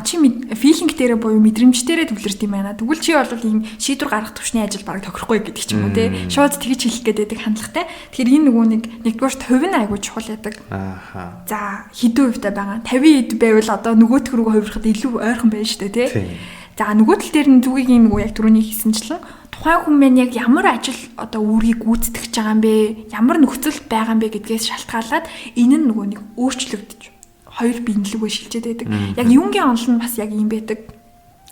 чи feeling дээрээ буюу мэдрэмж дээрээ төвлөрдөг юм байна. Тэгвэл чи бол ийм шийдвэр гаргах төвшний ажил бараг тохирохгүй гэдэг ч юм уу, те. Шууд тэгж хэлэх гээд байдаг хандлагатай. Тэгэхээр энэ нөгөө нэг нэгдүгээр хувь нь айгүй чухал байдаг. За, хэдэн хувьтай байгаа. 50 хэд байвал одоо нөгөөх рүүгээ хувирахад илүү ойрхон байна шүү дээ, те. За, нөгөө тал дээр нь зүгийн нөгөө яг түрүүний хэлсэнчлэн тухайн хүн маань яг ямар ажил одоо үүргийг гүйцэтгэж байгаа юм бэ? Ямар нөхцөл байгаа юм бэ гэдгээс шалтгаалаад энэ нь нөгөө нэг өөрчлөгдөж хоёр биенлэгөө шилжээд байдаг. Яг Юнгийн онол нь бас яг ийм байдаг.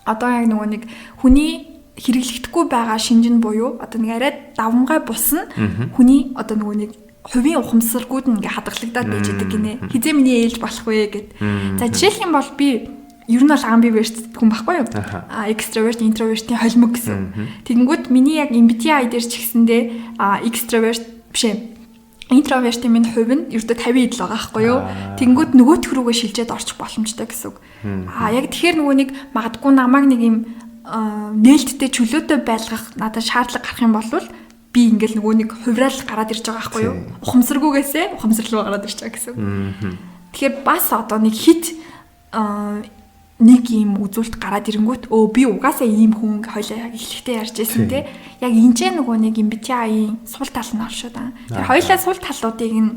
Одоо яг нөгөө нэг хүний хэрэглэгдэхгүй байгаа шинж нь буюу одоо нэг арай давмгай бус нь хүний одоо нөгөө нэг хувийн ухамсаргууд нь ингээ хадгалагдаад байж байдаг гинэ. Хизээ миний ээлж болох вэ гэд. За, жишээлх юм бол би ер нь бол ambivert хүн байхгүй юу? Extrovert, introvert-ийн холимог гэсэн. Тэгэнгүүт миний яг MBTI дээр ч гэсэндээ extrovert биш ээ, интровертын минь хувь нь ердөө 50 идэл байгаа байхгүй юу? Тэнгүүд нөгөөх рүүгээ шилжээд орчих боломжтой гэсэн үг. Яг тэгэхээр нөгөө нэг магадгүй намайг нэг юм нээлттэй, чөлөөтэй байлгах надад шаардлага гарах юм бол би ингээл нөгөө нэг хувраал гараад ирж байгаа байхгүй юу? Ухамсаргүйгээсээ ухамсар руу гараад ирж байгаа гэсэн үг. Тэгэхээр бас одоо нэг хит нэг ийм үзүүлэлт гараад ирэнгүүт өө, би угаасаа ийм хүн, хоёлаа яг эхлэхдээ ярьж байсан, те, яг энэ ч нөгөө нэг MBTI-ийн сул тал нь оршоод байгаа. Тэгэхээр хоёлаа сул талуудыг нь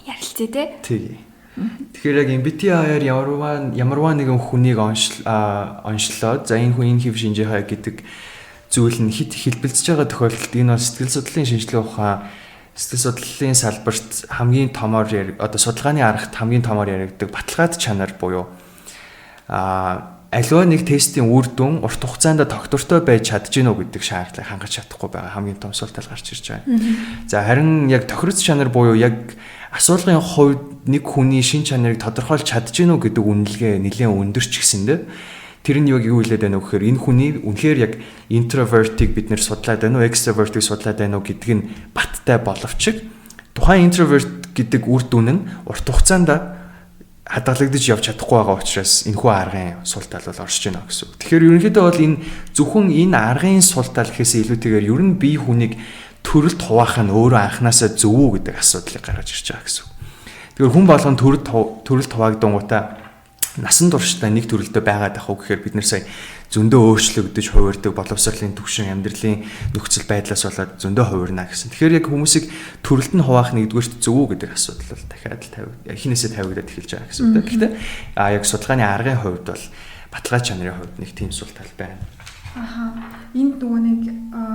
ярилцъя, те. Тий. Тэгэхээр яг MBTI-аар ямарваа ямарваа нэгэн хүнийг онцлоод, за, энэ хүн энэ хэв шинжийнхаа гэдэг зүйл нь хит хэлбэлцэж байгаа тохиолдолд энэ бол сэтгэл судлалын шинжилгээ ухаан, сэтгэл судлалын салбарт хамгийн томоор, одоо судалгааны аргат хамгийн томоор яригддаг баталгаат чанар буюу аливаа нэг тестийн үр дүн урт хугацаанд тогтвортой байж чадж гинөө гэдэг шаардлагыг хангаж чадахгүй байгаа хамгийн том сул тал гарч ирж байгаа. За, харин яг тохироц чанар буюу яг асуулгын хувьд нэг хүний шин чанарыг тодорхойлж чадж гинөө гэдэг үнэлгээ нэлээд өндөр ч гэсэндээ тэр нь яг юу хэлээд байна вэ гэхээр энэ хүний үнэхээр яг introvert-ыг бид нэр судлаад байна уу, extrovert-ыг судлаад байна уу гэдг нь баттай боловч тухайн introvert гэдэг үр дүн нь урт хугацаанд хадгалагдаж явж чадахгүй байгаа учраас энэхүү аргын сул тал бол оршиж байна гэсэн үг. Тэгэхээр ерөнхийдөө бол энэ зөвхөн энэ аргын сул тал гэхээс илүүтэйгээр ер нь бие хүнийг төрөлд хуваах нь өөрөө анханасаа зөв үү гэдэг асуудлыг гаргаж ирж байгаа гэсэн үг. Тэгэхээр хүн болгон төрөлд хуваагдангуудаа насан туршдаа нэг төрөлдөө байгаад ах уу гэхээр бид нэр сая зөндөө өөрчлөгдөж хувирдаг, боловсролын түвшин, амьдралын нөхцөл байдлаас болоод зөндөө хувирна гэсэн. Тэгэхээр яг хүмүүсийг төрөлд нь хуваах нэгдүгээрт зөв үү гэдэг асуудал бол дахиад л тавиг эхнээсээ тавигдаад эхэлж байгаа гэсэн үг. Гэхдээ яг судалгааны аргын хувьд бол, баталгаа чанарын хувьд нэг тийм сул тал байна. Аха. Энд нөгөө нэг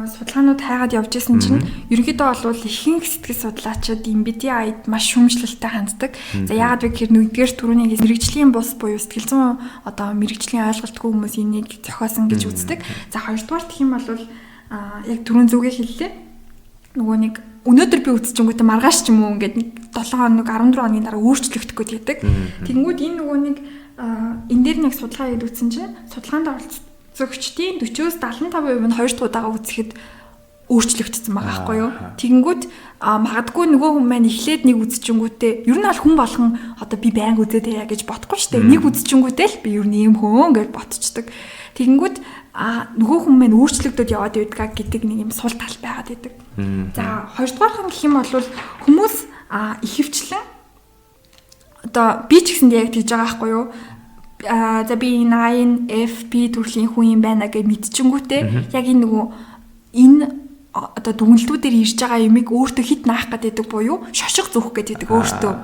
судалгаанууд хайгаад явж исэн чинь ерөнхийдөө бол ихэнх сэтгэл судлаачид MBTI-д маш шүүмжлэлтэй ханддаг. За, яагаад вэ гэхээр нэгдүгээр түрүүний мэрэгжлийн бус буюу сэтгэл зүйн одоо мэрэгжлийн ойлголтгүй хүмүүс энийг зохиосон гэж үздэг. За, хоёрдугаар гэх юм бол яг түрүүн зүгээ хэллээ. Нөгөө нэг өнөөдөр би үзчихэнгүүтээ маргааш ч юм уу ингээд нэг 7 хоног 14 хоногийн дараа өөрчлөгдөх гээд байдаг. Тэгэнгүүт энэ нөгөө нэг энэ дээр нэг судалгаа хийгээд үзсэн чинь судалгаанд оролцогчдын 40-оос 75% нь 2 дахь удаага үзэхэд өөрчлөгдсөн байгаа байхгүй юу. Тэгэнгүүт магадгүй нөгөө хүн маань эхлээд нэг үзчихэнгүүтээ ер нь бол хүн болгон одоо би байнга үзээд яа гэж бодохгүй шүү дээ. Нэг үзчихэнгүүтээ л би ер нь ийм хүн гэж ботчдөг. Тэгэнгүүт нөгөө хүн маань өөрчлөгдөд яваад байдгаа гэдэг нэг юм сул тал байгаад байдаг. За, хоёрдугаарх нь гэх юм бол хүмүүс ихэвчлэн одоо би ч гэсэнд яг тэгж байгаа байхгүй юу? За, би 9 F P төрлийн хүн юм байна гэж мэдчихэнгүүтээ яг энэ нөгөө энэ одоо дүгнэлтүүдээр ирж байгаа юмыг өөртөө хит наах гэдэг буюу шошго зүүх гэдэг өөртөө.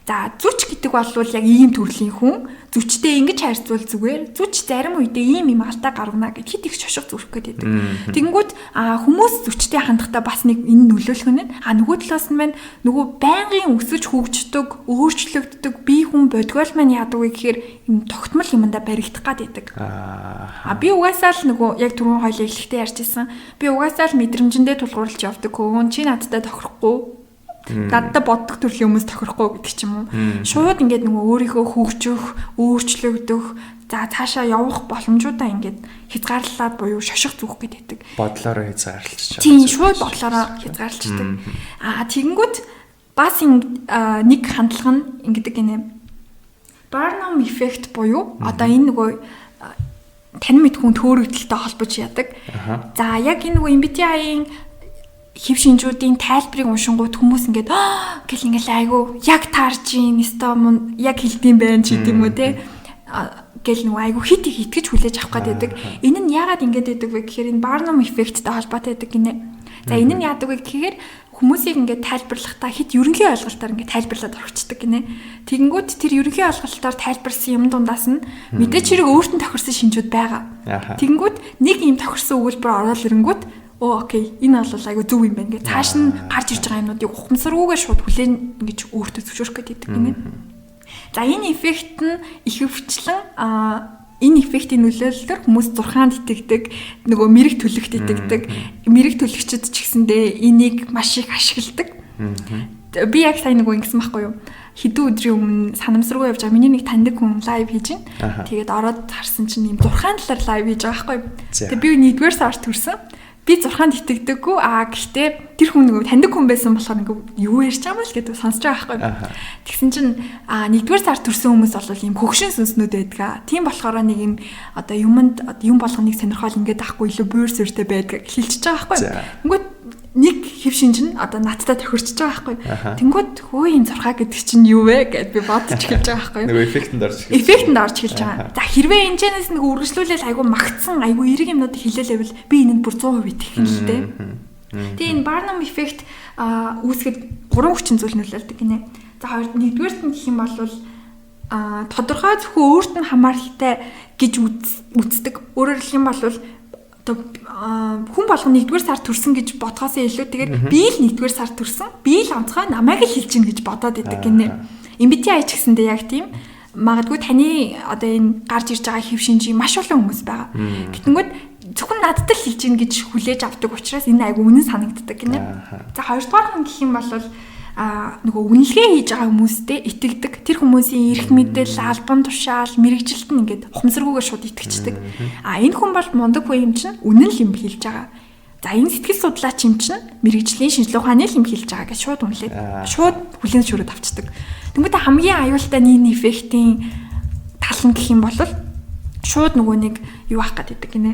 За, зүүч гэдэг бол яг ийм төрлийн хүн, зүүчтэй ингэж харьцуул зүгээр, зүүч зарим үедээ ийм юм алдаа гаргана гэд хит их шошго зүүх гэдэг. Тэгэнгүүт хүмүүс зүүчтэй хандахдаа бас нэг энэ нөлөөлөх нь нөгөө талаас нь маань нөгөө байнгын өсөж хөгждөг, өөрчлөгддөг бие хүн бодгоол маань яадаг вэ гэхээр юм тогтмол юмдаа баригдах гад байдаг. Би угаасаа л нөгөө яг түрүүн хоёул эхлэхдээ ярьжсэн. Би угаасаа л мэдрэмжэндээ тулгуурлаж явдаг хүн. Чи надтай тохирохгүй, надад боддог төрлийн хүмүүс тохирохгүй гэдэг ч юм уу. Шууд ингээд нөгөө өөрийнхөө хөгжих, өөрчлөгдөх, за цаашаа явах боломжуудаа ингээд хязгаарлаад буюу шошго зүүх гэдэг. Бодлороо хязгаарлаж байгаа. Тийм, шууд бодлороо хязгаарлцдаг. Тэгэнгүүт бас нэг хандлага нь ингэдэг гинэ. Barnum effect буюу одоо энэ нөгөө тань мэд хүн төөрөгдөлтэй холбож яадаг. За, яг энэ нөгөө MBTI-ийн хэв шинжүүдийн тайлбарыг уншингууд хүмүүс ингээд гэл ингээл айгу яг таарч ийн өстой мун яг хэлдэм байх ч гэдэм үү те гэл нөгөө айгу хит их итгэж хүлээж авах гээд байдаг. Энэ нь яагаад ингэж байдаг вэ гэхээр энэ Barnum effect-тэй холбоотой байдаг гинэ. За, энэ нь яадаг вэ гэхээр хүмүүсийг ингээд тайлбарлахдаа хит ерөнхий ойлголтоор ингээд тайлбарлаад орчдөг гинэ. Тэгэнгүүт тэр ерөнхий ойлголтоор тайлбарлсан юм дундаас нь мэдээч хэрэг өөрт нь тохирсон шинжүүд байгаа. Тэгэнгүүт нэг юм тохирсон өгүүлбэр ороод ирэнгүүт оо, okay, энэ бол айгу зөв юм байна гэж цааш нь гарч ирж байгаа юмнуудыг ухамсаргүйгээр шууд хүлээн ингэж өөртөө зөвшөөрөх гэдэг гинэ. За, энэ эффект нь ихэвчлэн энэ эффектийн нөлөөллөөр хүмүүс зурхаанд итгэдэг, нөгөө мэрэг төлөгт итгэдэг. Мэрэг төлөгчд ч гэсэндээ энийг маш их ашигладаг. Би яг сайн нөгөө ингэсэн байхгүй юу? Хэдэн өдрийн өмнө санамсаргүй явж байгаа. Миний нэг таньдаг хүн live хийж байна. Тэгээд ороод харсан чинь юм зурхаан талаар live хийж байгаа байхгүй юу? Тэгээд би нэгдүгээр сар төрсөн, би зурхаанд итгэдэггүй. Гэхдээ тэр хүн нөгөө таньдаг хүн байсан болохоор ингээ юу ярьж байгаа юм л гэдэг сонсож байгаа байхгүй. Тэгсэн чинь нэгдүгээр сар төрсэн хүмүүс бол ийм хөгшин сүнснүүд байдаг. Тийм болохоор нэг юм одоо юмд юм болгоныг сонирхол ингээд ахгүй илүү буур суурьтай байдаг хэлчихэж байгаа байхгүй. Тэнгүүт нэг хэв шинж нь одоо надтай тохирчж байгаа байхгүй. Тэнгүүд хөө энэ зурхаа гэдэг чинь юу вэ гэд би бодож эхэлж байгаа байхгүй. Нөгөө эффектэнд орж эхэлж. Эффектэнд орж эхэлж байгаа. За, хэрвээ энэ чэнэс нэг үргэлжлүүлэл айгу магтсан, айгу эерэг юмнуудыг хэлээлээвэл би энэнд бүр 100% итгэх юм л дээ. Тэгээ энэ Barnum effect үүсгэхэд гурван хүчин зүйл нөлөөлдөг гинэ. За, хоёр нэгдүгээрт нь гэх юм бол тодорхой зөвхөн өөрт нь хамааралтай гэж үздэг. Өөрөөр хэлэх юм бол одоо хүн болгон нэгдүгээр сар төрсөн гэж бодхоосоо илүү тэгээд би л нэгдүгээр сар төрсөн, би л онцгой, намайг л хэлж гин гэж бодоод идэг гинэ. MBTI ч гэсэндээ яг тийм. Магадгүй таны одоо энэ гарч ирж байгаа хэв шинжийн маш олон хүмүүс байгаа. Гэтэнгүүд зөвхөн надад л хэлж гин гэж хүлээж авдаг учраас энэ айгу үнэн санагддаг гинэ. За, хоёрдугаар нь гэх юм бол нөгөө үнэлгээ хийж байгаа хүмүүстэй итгэдэг. Тэр хүмүүсийн эрх мэдэл, албан тушаал, мэргэжилт нь ингээд ухамсаргүйгээр шууд итгэждэг. Энэ хүн бол мундаг хүн юм чинь үнэн л юм хэлж байгаа. За, энэ сэтгэл судлаач юм чинь мэргэжлийн шинжлэх ухааны л юм хэлж байгаа гэж шууд үнэлээд шууд хүлээн зөвшөөрөөд авчдаг. Тэнгүүтээ хамгийн аюултай нийгмийн эффектийн тал нь гэх юм бол шууд нөгөө нэг юу ах гэдэг гинэ.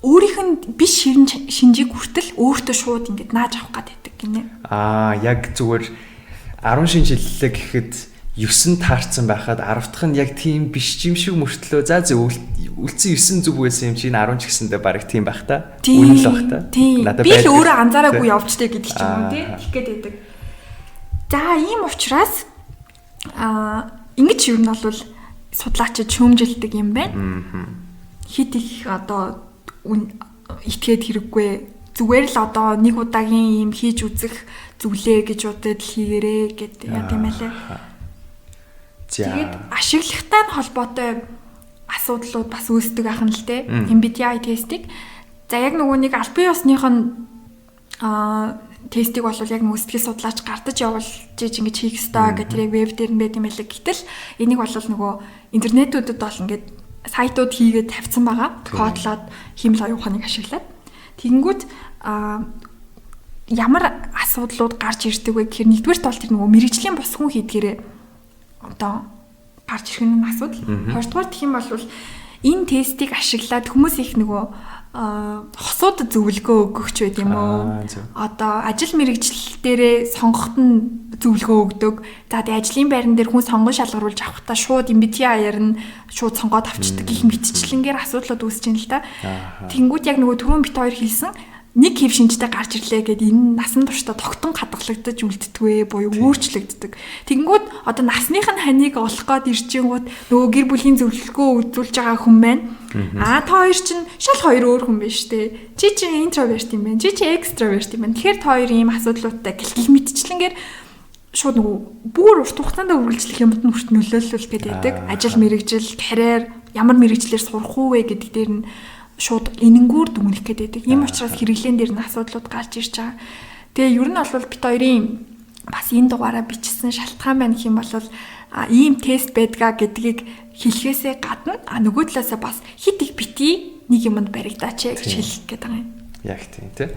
Өөрийнх нь биш шинжийг хүртэл өөртөө шууд ингэж нааж авах гэдэг гинэ. Яг зүгээр 10 шинж хэллээ гэхэд 9 таарсан байхад 10 дахь нь яг тийм биш юм шиг мөртлөө за зөв үлдсэн 9 зөв байсан юм чинь 10 ч гэсэндээ бараг тийм байх та. Үнэн л байх та. Надад би л өөрөө анзаараагүй явжтэй гэдэг ч юм уу тий. Тэгэх гээд байдаг. За, ийм учраас ингэж юу нь бол судлаачид шүүмжилдэг юм байна. Хит их одоо итгээд хэрэггүй, зүгээр л одоо нэг удаагийн юм хийж үзэх зүйлээ гэж бодоод л хийгэрээ гэдэг яа тийм байлээ. Тэгээд ашиглахтай нь холбоотой асуудлууд бас үүсдэг ахна л те. MBTI тестийг. За яг нөгөө нэг албан ёсных нь тестийг бол яг нөгөө сэтгэл судлаач гардаж явуулж ингэж хийх ёстой гэх тэр яг веб дээр нь байт юм байлаа. Гэтэл энийг бол нөгөө интернетүүдэд бол ингээд сайтууд хийгээд тавьсан байгаа. Кодлоод хиймэл оюун ухааныг ашиглаад. Тэгэнгүүт ямар асуудлууд гарч ирдэг вэ гэхээр нэгдүгээрт бол тэр нөгөө мэрэгжлийн бус хүн хийдгээрээ одоо гарч ирэх нь асуудал. Хоёрдугаар гэх юм бол энэ тестийг ашиглаад хүмүүс их нөгөө хосууд зөвлөгөө өгөх ч байд юм уу. Одоо ажил мэргэжил дээрээ сонгоход нь зөвлөгөө өгдөг. За тэгээ ажлын байран дээр хүн сонгон шалгаруулж авахдаа шууд MBTI-аар нь шууд сонгоод авчдаг гэх мэтчлэнгээр асуудлууд үүсэж байна л да. Тэнгүүд яг нөгөө түрүүн бит хоёр хэлсэн нэг хэв шинжтэй гарч ирлээ гэд энэ насан туршдаа тогтон хадгалагдаж үлддэгвэ буюу өөрчлөгддөг. Тэгэнгүүт одоо насных нь ханыг олох гээд ирчингууд нөгөө гэр бүлийн зөвлөгөө үзүүлж байгаа хүн маань аа та хоёр чинь шал хоёр өөр хүн биш үү? Чи чинь introvert юм байна. Чи чинь extrovert юм байна. Тэгэхээр та хоёр ийм асуудлуудтай гэх мэтчлэнгээр шууд нөгөө бүр урт хугацаанд үргэлжлэх юмд нь хүрт нөлөөлөл гээд байдаг. Ажил мэргэжил, карьер, ямар мэргэжлээр сурах уу вэ гэдэг дээр нь шууд энэнгүүр дүгнэх гээд байдаг. Ийм учраас хэрэглээн дээр нь асуудлууд гарч ирж байгаа. Тэгээ ер нь бол бит хоёрын бас энэ дугаараа бичсэн шалтгаан байна гэх юм бол ийм тест байдгаа гэдгийг хэлэхээсээ гадна нөгөө талаасаа бас хит их бити нэг юмд баригдаач гэж хэлэх гээд байгаа юм. Яг тийм тий.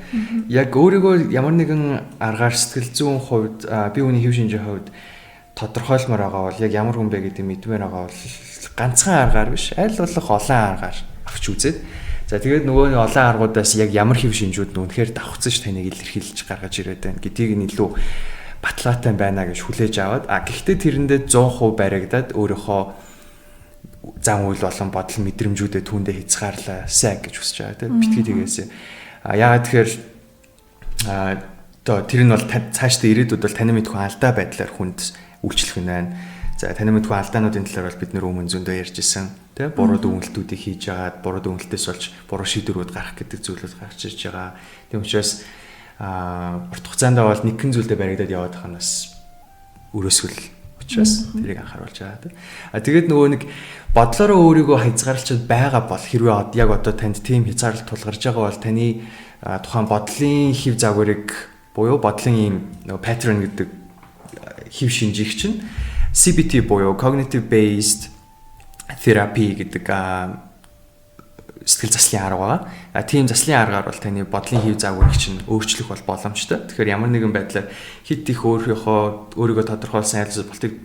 Яг өөрийгөө ямар нэгэн аргаар сэтгэл зүйн хувьд би хүний хэв шинжийн хувьд тодорхойлмоор байгаа бол яг ямар хүн бэ гэдгийг мэдмээр байгаа бол ганцхан аргаар биш аль болох олон аргаар авч үзээд. За тэгээд нөгөө нэг олон аргуудаас яг ямар хэв шинжүүд нь үнэхээр давхцаж таныг илэрхийлж гаргаж ирээд байна гэдгийг нь илүү баталгаатай байна гэж хүлээж аваад гэхдээ тэрэндээ 100% баригдаад өөрийнхөө зан үйл болон бодол мэдрэмжүүдээ түүндээ хязгаарлаасай гэж хүсэж байгаа тийм битгий тэгээсэй. Яагаад тэгэхээр одоо тэр нь бол цаашдаа ирээдүйд бол таны мэдхүү алдаа байдлаар хүнд үйлчлэх нь байна. За таны мэдхүү алдаануудын талаар бол бид нэр өмнө зөндөө ярьж исэн. Тэ буруу дүгнэлтүүдийг хийж агаад буруу дүгнэлтээс болж буруу шийдвэрүүд гарах гэдэг зүйлүүд гарч ирж байгаа. Тийм учраас урт хугацаанд бол нэгэн зүйлдээ баригдаад яваад байгаа нь бас өрөөсгөл учраас тэрийг анхааруулж байгаа тийм. Тэгээд нөгөө нэг бодлороо өөрийгөө хязгаарлалчд байгаа бол хэрвээ яг одоо танд тийм хязгаарлалт тулгарч байгаа бол таны тухайн бодлын хэв загварыг буюу бодлын ийм нөгөө pattern гэдэг хэв шинжийг чинь CBT буюу cognitive based therapy гэдэг сэтгэл заслын арга байгаа. Тийм заслын аргаар бол таны бодлын хэв загварыг чинь өөрчлөх бол боломжтой. Тэгэхээр ямар нэгэн байдлаар хит их өөрийнхөө өөрийгөө тодорхойлсон аль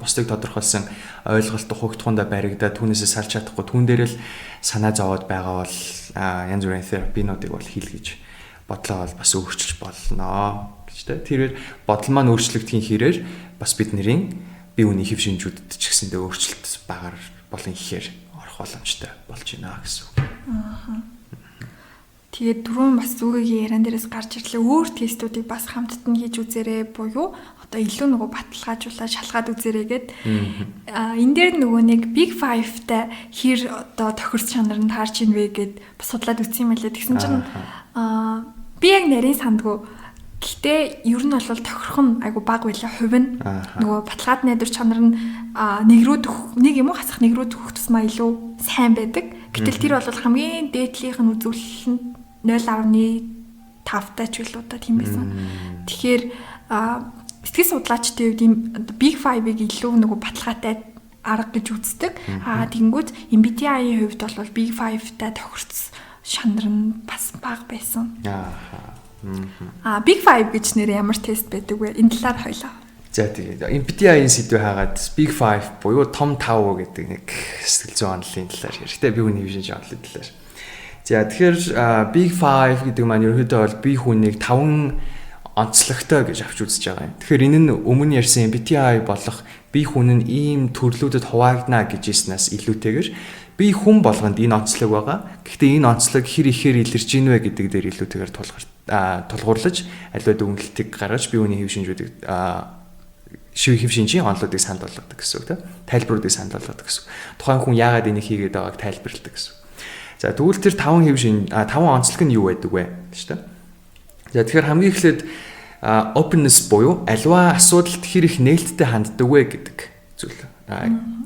бусдыг тодорхойлсон ойлголт ухагтхуундаа баригдаад түүнээсээ салж чадахгүй түүн дээр л санаа зовоод байгаа бол янз бүрийн терапинуудыг бол хийл гэж бодлоо бол бас өөрчилж болно гэж тэ. Тэрээр бодол маань өөрчлөгдөхийн хэрээр бас бидний бие хүний хэв шинжүүдэд ч гэсэндээ өөрчлөлт багаар болон ихээр орох боломжтой болж байна гэсэн үг. Аа. Тэгээд түрүүн бас зүгэгийн яриан дээрээс гарч ирлээ. Өөр тестүүдийг бас хамтд нь хийж үзээрэй буюу одоо илүү нөгөө баталгаажуулаад шалгаад үзээрэй гэд. Энэ дээр нөгөө нэг Big Five-тай хэр одоо тохирц чанар нь таарч ийн вэ гэд бас судлаад үзсэн юм лээ. Тэгсэн чинь би яг нарийн сандгүй. Гэтэ ер нь бол тохирох нь айгу бага байлаа хувь нь. Нөгөө баталгаад найдвар чанар нь нэг рүү төх нэг юм уу хасах нэг рүү төхөх тусмаа илүү сайн байдаг. Гэтэл тэр бол хамгийн дээдлийнх нь үзүүлэлт нь 0.5 таа ч билүү та тийм байсан. Тэгэхээр сэтгэл судлаачдын хувьд ийм Big Five-ыг илүү нөгөө баталгаатай арга гэж үздэг. Тэгэнгүүт MBTI-ийн хувьд бол Big Five-тай тохирц шанар нь бас бага байсан. Big Five гэж нэр ямар тест байдаг вэ? Энэ талаар хоёлаа. За тэгээд MBTI-ийн сэдвээ хаагаад Big Five буюу том 5 гэдэг нэг сэтгэл зүйн онолын талаар ярих. Тэ би хүний хэв шинж онолын талаар. За тэгэхээр Big Five гэдэг маань ерөнхийдөө бол би хүнийг 5 онцлогтой гэж авч үзэж байгаа юм. Тэгэхээр энэ нь өмнө ярьсан MBTI болох би хүн нь ийм төрлүүдэд хуваагдана гэж хэлснээс илүүтэйгээр би хүн болгонд энэ онцлог байгаа. Гэхдээ энэ онцлог хэр ихээр илэрч ийн вэ гэдэг дээр илүүтэйгээр тулгуурлаж аливаа дүгнэлтийг гаргаж би хүний хэв шинжүүдийг хэв шинжийн онолуудыг санд болгодог гэсэн үг тийм. Тайлбаруудыг санд болгодог гэсэн үг. Тухайн хүн яагаад энийг хийгээд байгааг тайлбарладаг гэсэн үг. За тэгвэл тэр 5 хэв шинж 5 онцлог нь юу байдаг вэ гэж тийм. За тэгэхээр хамгийн эхлээд openness буюу аливаа асуудалд хэр их нээлттэй ханддаг вэ гэдэг зүйл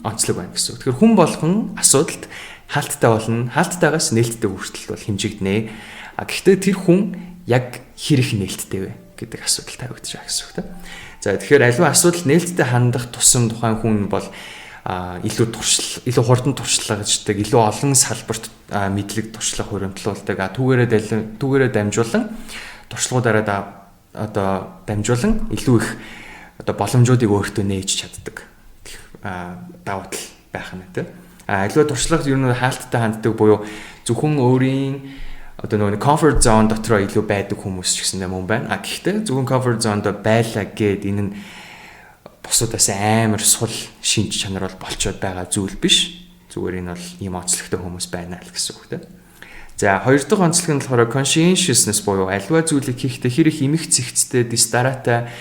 онцлог байна гэсэн үг. Тэгэхээр хүн болгон асуудалд хаалттай болно. Хаалттайгаас нээлттэй хүртэл бол хэмжигдэнэ. А гэхдээ тэр хүн яг хэр их нээлттэй вэ гэдэг асуудал тавигдаж байгаа гэсэн үг тийм. За, тэгэхээр аливаа асуудал нээлттэй хандах тусам тухайн хүн бол илүү туршил, илүү хурдан туршлагаждаг, илүү олон салбарт мэдлэг, туршлага хуримтлуулдаг. А түүгээрээ дамжуулан, туршлагуудаараа одоо дамжуулан илүү их одоо боломжуудыг өөртөө нээж чаддаг. Давуу тал байх нь тийм. А аливаа туршлага ер нь хаалттай ханддаг буюу зөвхөн өөрийн одоо нөгөө comfort zone дотроо илүү байдаг хүмүүс ч гэсэндээ мөн байна. А гэхдээ зөвхөн comfort zone-д байлаа гээд энэ нь бусудаас амар сул шинж чанар бол болчоод байгаа зүйл биш. Зүгээр энэ бол ийм онцлогтой хүмүүс байна л гэсэн үг тийм. За, хоёр дахь онцлог нь болохоор conscientiousness буюу аливаа зүйлийг хийхдээ хэр их эмх цэгцтэй, дэс дараатай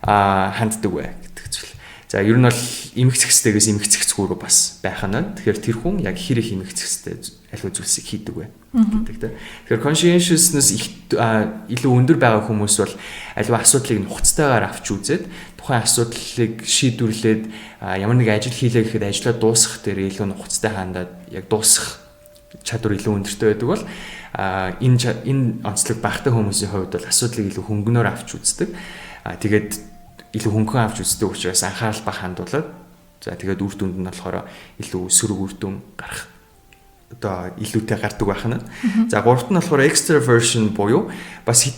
ханддаг вэ гэдэг зүйл. За, ер нь бол эмх цэгцтэйгээс эмх цэгцгүй рүү бас байх нь байна. Тэгэхээр тэр хүн яг хэр их эмх цэгцтэй аливаа зүйлсийг хийдэг вэ гэдэг тийм. Тэгэхээр conscientiousness их илүү өндөр байгаа хүмүүс бол аливаа асуудлыг нухацтайгаар авч үзээд, тухайн асуудлыг шийдвэрлээд, ямар нэг ажил хийлээ гэхэд ажлаа дуусгах дээр илүү нухацтай хандаад яг дуусгах чадвар илүү өндөртэй байдаг бол энэ онцлог багтай хүмүүсийн хувьд бол асуудлыг илүү хөнгөнөөр авч үздэг. А тэгээд илүү хөнгөн авч үздэг учраас анхаарал бага хандуулаад, за, тэгээд үр дүнд нь болохоор илүү сөрөг үр дүн гарах одоо илүүтэй гардаг байх нь. За, гуравт нь болохоор extraversion буюу бас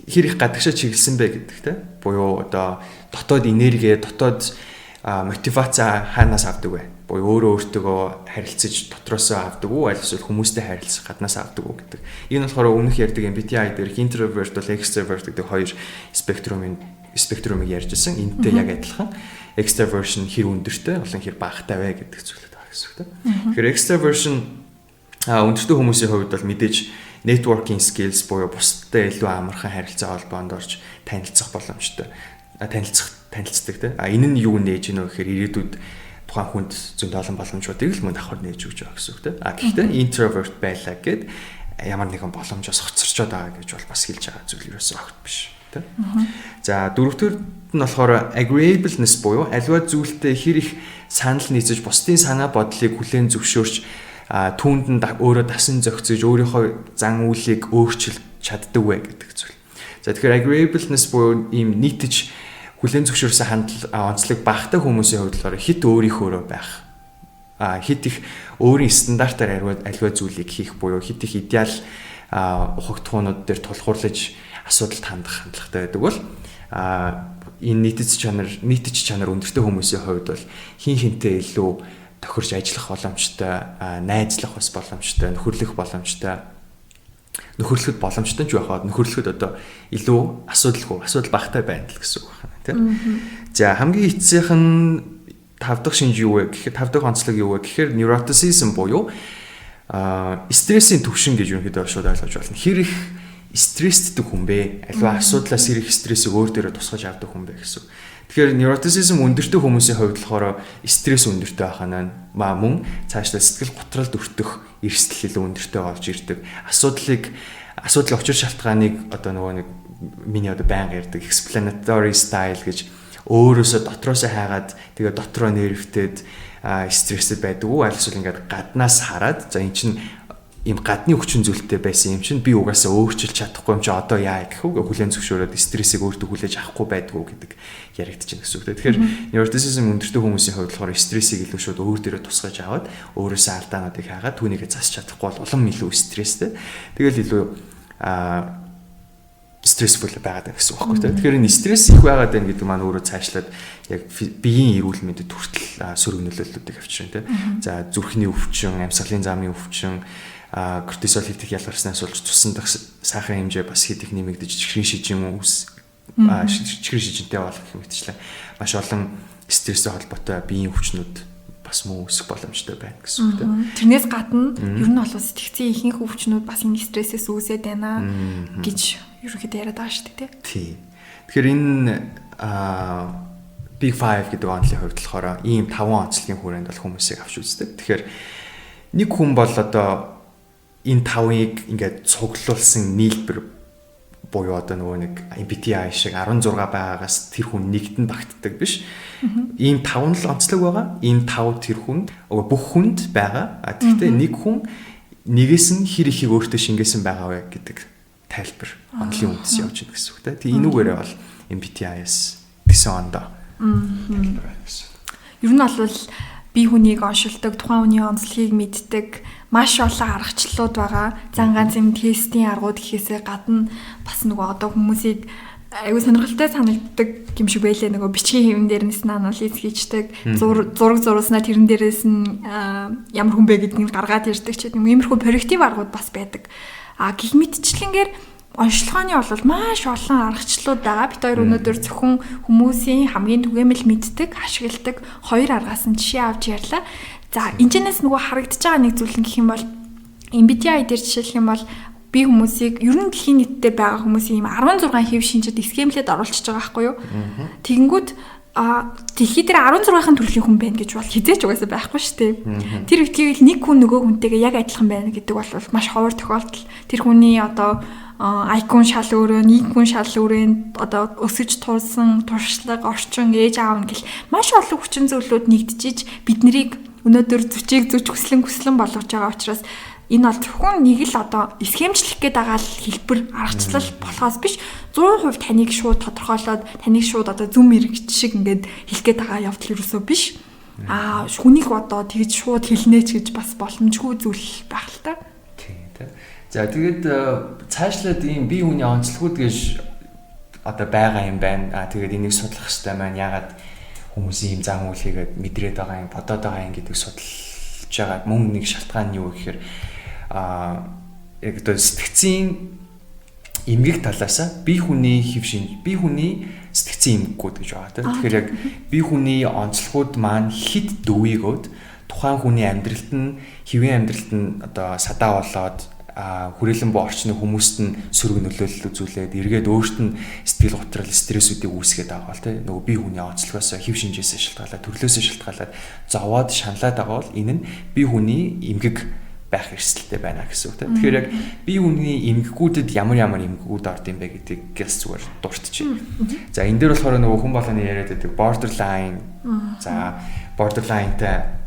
хэр их гадагшаа чиглэсэн бэ гэдэг те. Буюу одоо дотоод энерги, дотоод мотивац хаанаас авдаг вэ? Буюу өөрөө өөртөөгөө харилцаж дотроосоо авдаг уу, аль эсвэл хүмүүстэй харилцах гаднаас авдаг уу гэдэг. Энэ болохоор өмнөх ярьдаг MBTI дээрх introvert бол extrovert гэдэг хоёр спектрумыг ярьж ирсэн. Энэтэй яг адилхан extraversion хэр өндөртэй болон хэр багатай вэ гэдэг зүйлүүд байгаа гэсэн үг тийм. Тэгэхээр extraversion өндөртэй хүмүүсийн хувьд бол мэдээж networking skills буюу бусдад илүү амархан харилцаа холбоонд орж танилцах боломжтой. Танилцдаг тийм. А энэ нь юу нээж гинэ гэхээр ирээдүйд тухайн хүнд зөндөө олон боломжуудыг л мөн давхар нээж өгч байгаа гэсэн үг тийм. А гэхдээ introvert байлаа гэд ямар нэгэн боломжоос хоцорчоод байгаа гэж бол бас хэлж байгаа зүйл ерөөсөө огт биш тийм. За, дөрөвдүгээр нь болохоор agreeableness буюу аливаа зүйлтэй хэр их санал нийцэж, бусдын санаа бодлыг хүлээн зөвшөөрч, түүнд нь өөрөө дасан зохицож, өөрийнхөө зан үйлийг өөрчилж чаддаг вэ гэдэг зүйл. За, тэгэхээр agreeableness буюу ийм нийтж хүлээн зөвшөөрсөн хандл онцлог багатай хүмүүсийн хувьд болохоор хэт өөрийнхөөрөө байх. Хэт их өөрийн стандартаар аливаа зүйлийг хийх буюу хэт их идеал ухагдахуунууд дээр тулгуурлаж асуудалд хандах хандлагатай байдаг бол энэ нийтэц чанар өндөртэй хүмүүсийн хувьд бол хин хинтээ илүү тохирч ажиллах боломжтой, найзлах бас боломжтой, нөхөрлөх боломжтой, нөхөрлөхөд боломжтой ч байхад нөхөрлөхөд одоо илүү асуудалгүй, асуудал багатай байна л гэсэн үг байна тийм. За, хамгийн эцсийнх нь тав дахь шинж юу вэ гэхэд, тав дахь онцлог юу вэ гэхээр neuroticism буюу стрессийн түвшин гэж ерөнхийдөө шууд ойлгож байна. Хэр их стресстэй хүн бэ? Аливаа асуудлаас хэр их стрессийг өөр дээрээ тусгаж авдаг хүн бэ гэсэн. Тэгэхээр neuroticism өндөртэй хүмүүсийн хувьд болохоор стресс өндөртэй байх нь мөн цаашлаа сэтгэл гутралд өртөх эрсдэл илүү өндөртэй болж ирдэг. Асуудлын учир шалтгааныг одоо нөгөө нэг миний одоо байнга ярьдаг explanatory style гэж өөрөөсөө дотроосоо хайгаад, тэгээ дотроо нервтэд стресстэй байдаг уу, аль эсвэл ингээд гаднаас хараад, за, эн чинь ийм гадны хүчин зүйлтэй байсан юм чинь би угаасаа өөрчилж чадахгүй юм чи одоо яа гэх үг хүлээн зөвшөөрөөд стрессийг өөртөө хүлээж авахгүй байдгүй гэдэг яригдчихэв гэсэн үг. Тэгэхээр neuroticism өндөртэй хүмүүсийн хувьд болохоор стрессийг илүү шууд өөр дээрээ тусгаж аваад, өөрөөсөө алдаануудыг хайгаад, түүнийгээ засч чадахгүй бол улам илүү стресстэй. Тэгэл илүү stressful байгаад байна гэсэн үг байхгүй тийм. Тэгэхээр энэ стресс их байгаад байна гэдэг маань өөрөө цаашлаад яг биеийн эрүүл мэндэд хүртэл сөрөг нөлөөллүүдийг авчирна тийм. За, зүрхний өвчин, амьсгалын замын өвчин, кортизол хэт их ялгарснаас болж цусан дах сахарын хэмжээ бас хэт их нэмэгдэж, чихрийн шижин ус чихрийн шижинтэй болох гэх мэтчлэн маш олон стресстэй холбоотой биеийн өвчнүүд бас мөн үүсэх боломжтой байна гэсэн үг тийм. Тэрнээс гадна ер нь бол сэтгцийн ихэнх өвчнүүд бас энэ стрессээс үүсээд байна гэж ерөнхийдөө яриад байгаа шүү дээ. Тийм. Тэгэхээр энэ Big 5 гэдэг онолын хувьд болохоор ийм таван онцлогийн хүрээнд бол хүмүүсийг авч үздэг. Тэгэхээр нэг хүн бол одоо энэ тавыг ингээд цуглуулсан нийлбэр буюу одоо нөгөө нэг MBTI шиг 16 байгаагаас тэр хүн нэгт нь багтдаг биш. Ийм таван л онцлог байгаа. Энэ тав тэр хүнд бүх хүнд байгаа. А тэгвэл нэг хүн нэгээс нь хэр ихийг өөртөө шингээсэн байгаа вэ гэдэг тайлбар онолын үндэс явж байна гэсэн үг те. Тэгээ энүүгээрээ бол MBTI-с гэсэн ондоо тайлбар байна гэсэн. Ер нь бол бие хүнийг оншилдог, тухайн хүний онцлогийг мэддэг маш олон аргачлалууд байгаа. Зан ганц юм тестийн аргууд гэхээсээ гадна бас нөгөө одоо хүмүүсийг аюу сонирхолтой санагддаг юм шиг байлээ. Нөгөө бичгийн хэвэн дээр нь анализ хийчдэг, зураг зурууснаа тэрэн дээрээс нь ямар хүн бэ гэдгийг гаргаад ирдэг ч гэдэг юм. Иймэрхүү проектив аргууд бас байдаг. А гих мэтчлэнгээр онцлогооны бол маш олон аргачлалууд байгаа. Бид хоёр өнөөдөр зөвхөн хүмүүсийн хамгийн түгээмэл мэддэг, ашигладаг хоёр аргаас нь жишээ авч ярьлаа. За, энэчнээс нөгөө харагдаж байгаа нэг зүйл нь гэх юм бол MBTI дээр жишээлх юм бол би хүмүүсийг ер нь дэлхийн нийтдээ байгаа хүмүүсийн ийм 16 хэв шинжид схемлээд оруулчихж байгаа байхгүй юу? Тэгэнгүүт дэлхий дээр 16-хан төрлийн хүн байна гэж бол хизээч угаасаа байхгүй шүү дээ. Тэр үтгийг нэг хүн нөгөө хүнтэйгээ яг адилхан байна гэдэг бол маш ховор тохиолдол. Тэр хүний одоо IQ шал өөрөө, нэг хүн шал өөрөө, одоо өсөж тулсан туршлага, орчин, ээж аав нь гэл маш олон хүчин зүйлүүд нэгдэжиж бид нарыг өнөөдөр зүчийг зүч хүслэн хүслэн болгож байгаа учраас энэ бол зөвхөн нэг л одоо схемчлэх гээд байгаа л хэлбэр аргачлал болохоос биш 100% таныг шууд тодорхойлоод таныг шууд одоо зүм мэрэгч шиг ингээд хэлэх гээд байгаа явдал ерөөсөө биш. Аа хүнийг одоо тэгж шууд хэлнэ ч гэж бас боломжгүй зүйл байх л та. Тийм тий. За тэгээд цаашлаад ийм бие хүний онцлогуд гэж одоо байгаа юм байна. Аа тэгээд энийг судлах хэрэгтэй маань ягаад хүмүүс ийм зан үйл хийгээд мэдрээд байгаа юм, бодоод байгаа юм гэдэг судалж байгаа. Мөн нэг шалтгаан нь юу гэхээр яг одоо сэтгцийн эмгэг талаас бие хүний хэв шинж, бие хүний сэтгцийн эмгэгүүд гэж байгаа тийм. Тэгэхээр яг бие хүний онцлогуд маань хит дөвийгөөд тухайн хүний амьдралд нь хэвийн амьдралд нь одоо садаа болоод хүрээлэн буй орчны хүмүүст нь сөрөг нөлөөлөл үзүүлээд эргээд өөрт нь сэтгэл готрол стрессүүдийг үүсгээд байгаа бол тийм нөгөө бие хүний онцлогоос хэв шинжээсээ шалтгаалаад төрлөөсөө шалтгаалаад зовоод шаналаад байгаа бол энэ нь бие хүний эмгэг байх эрсдэлтэй байна гэсэн үг тийм. Тэгэхээр яг бие хүний эмгэгүүдэд ямар ямар эмгэгүүд орд юм бэ гэдгийг гэс зүгээр дуртчих. За энэ дээр болохоор нөгөө хүн болгоны яриад байдаг borderline. За borderline-тай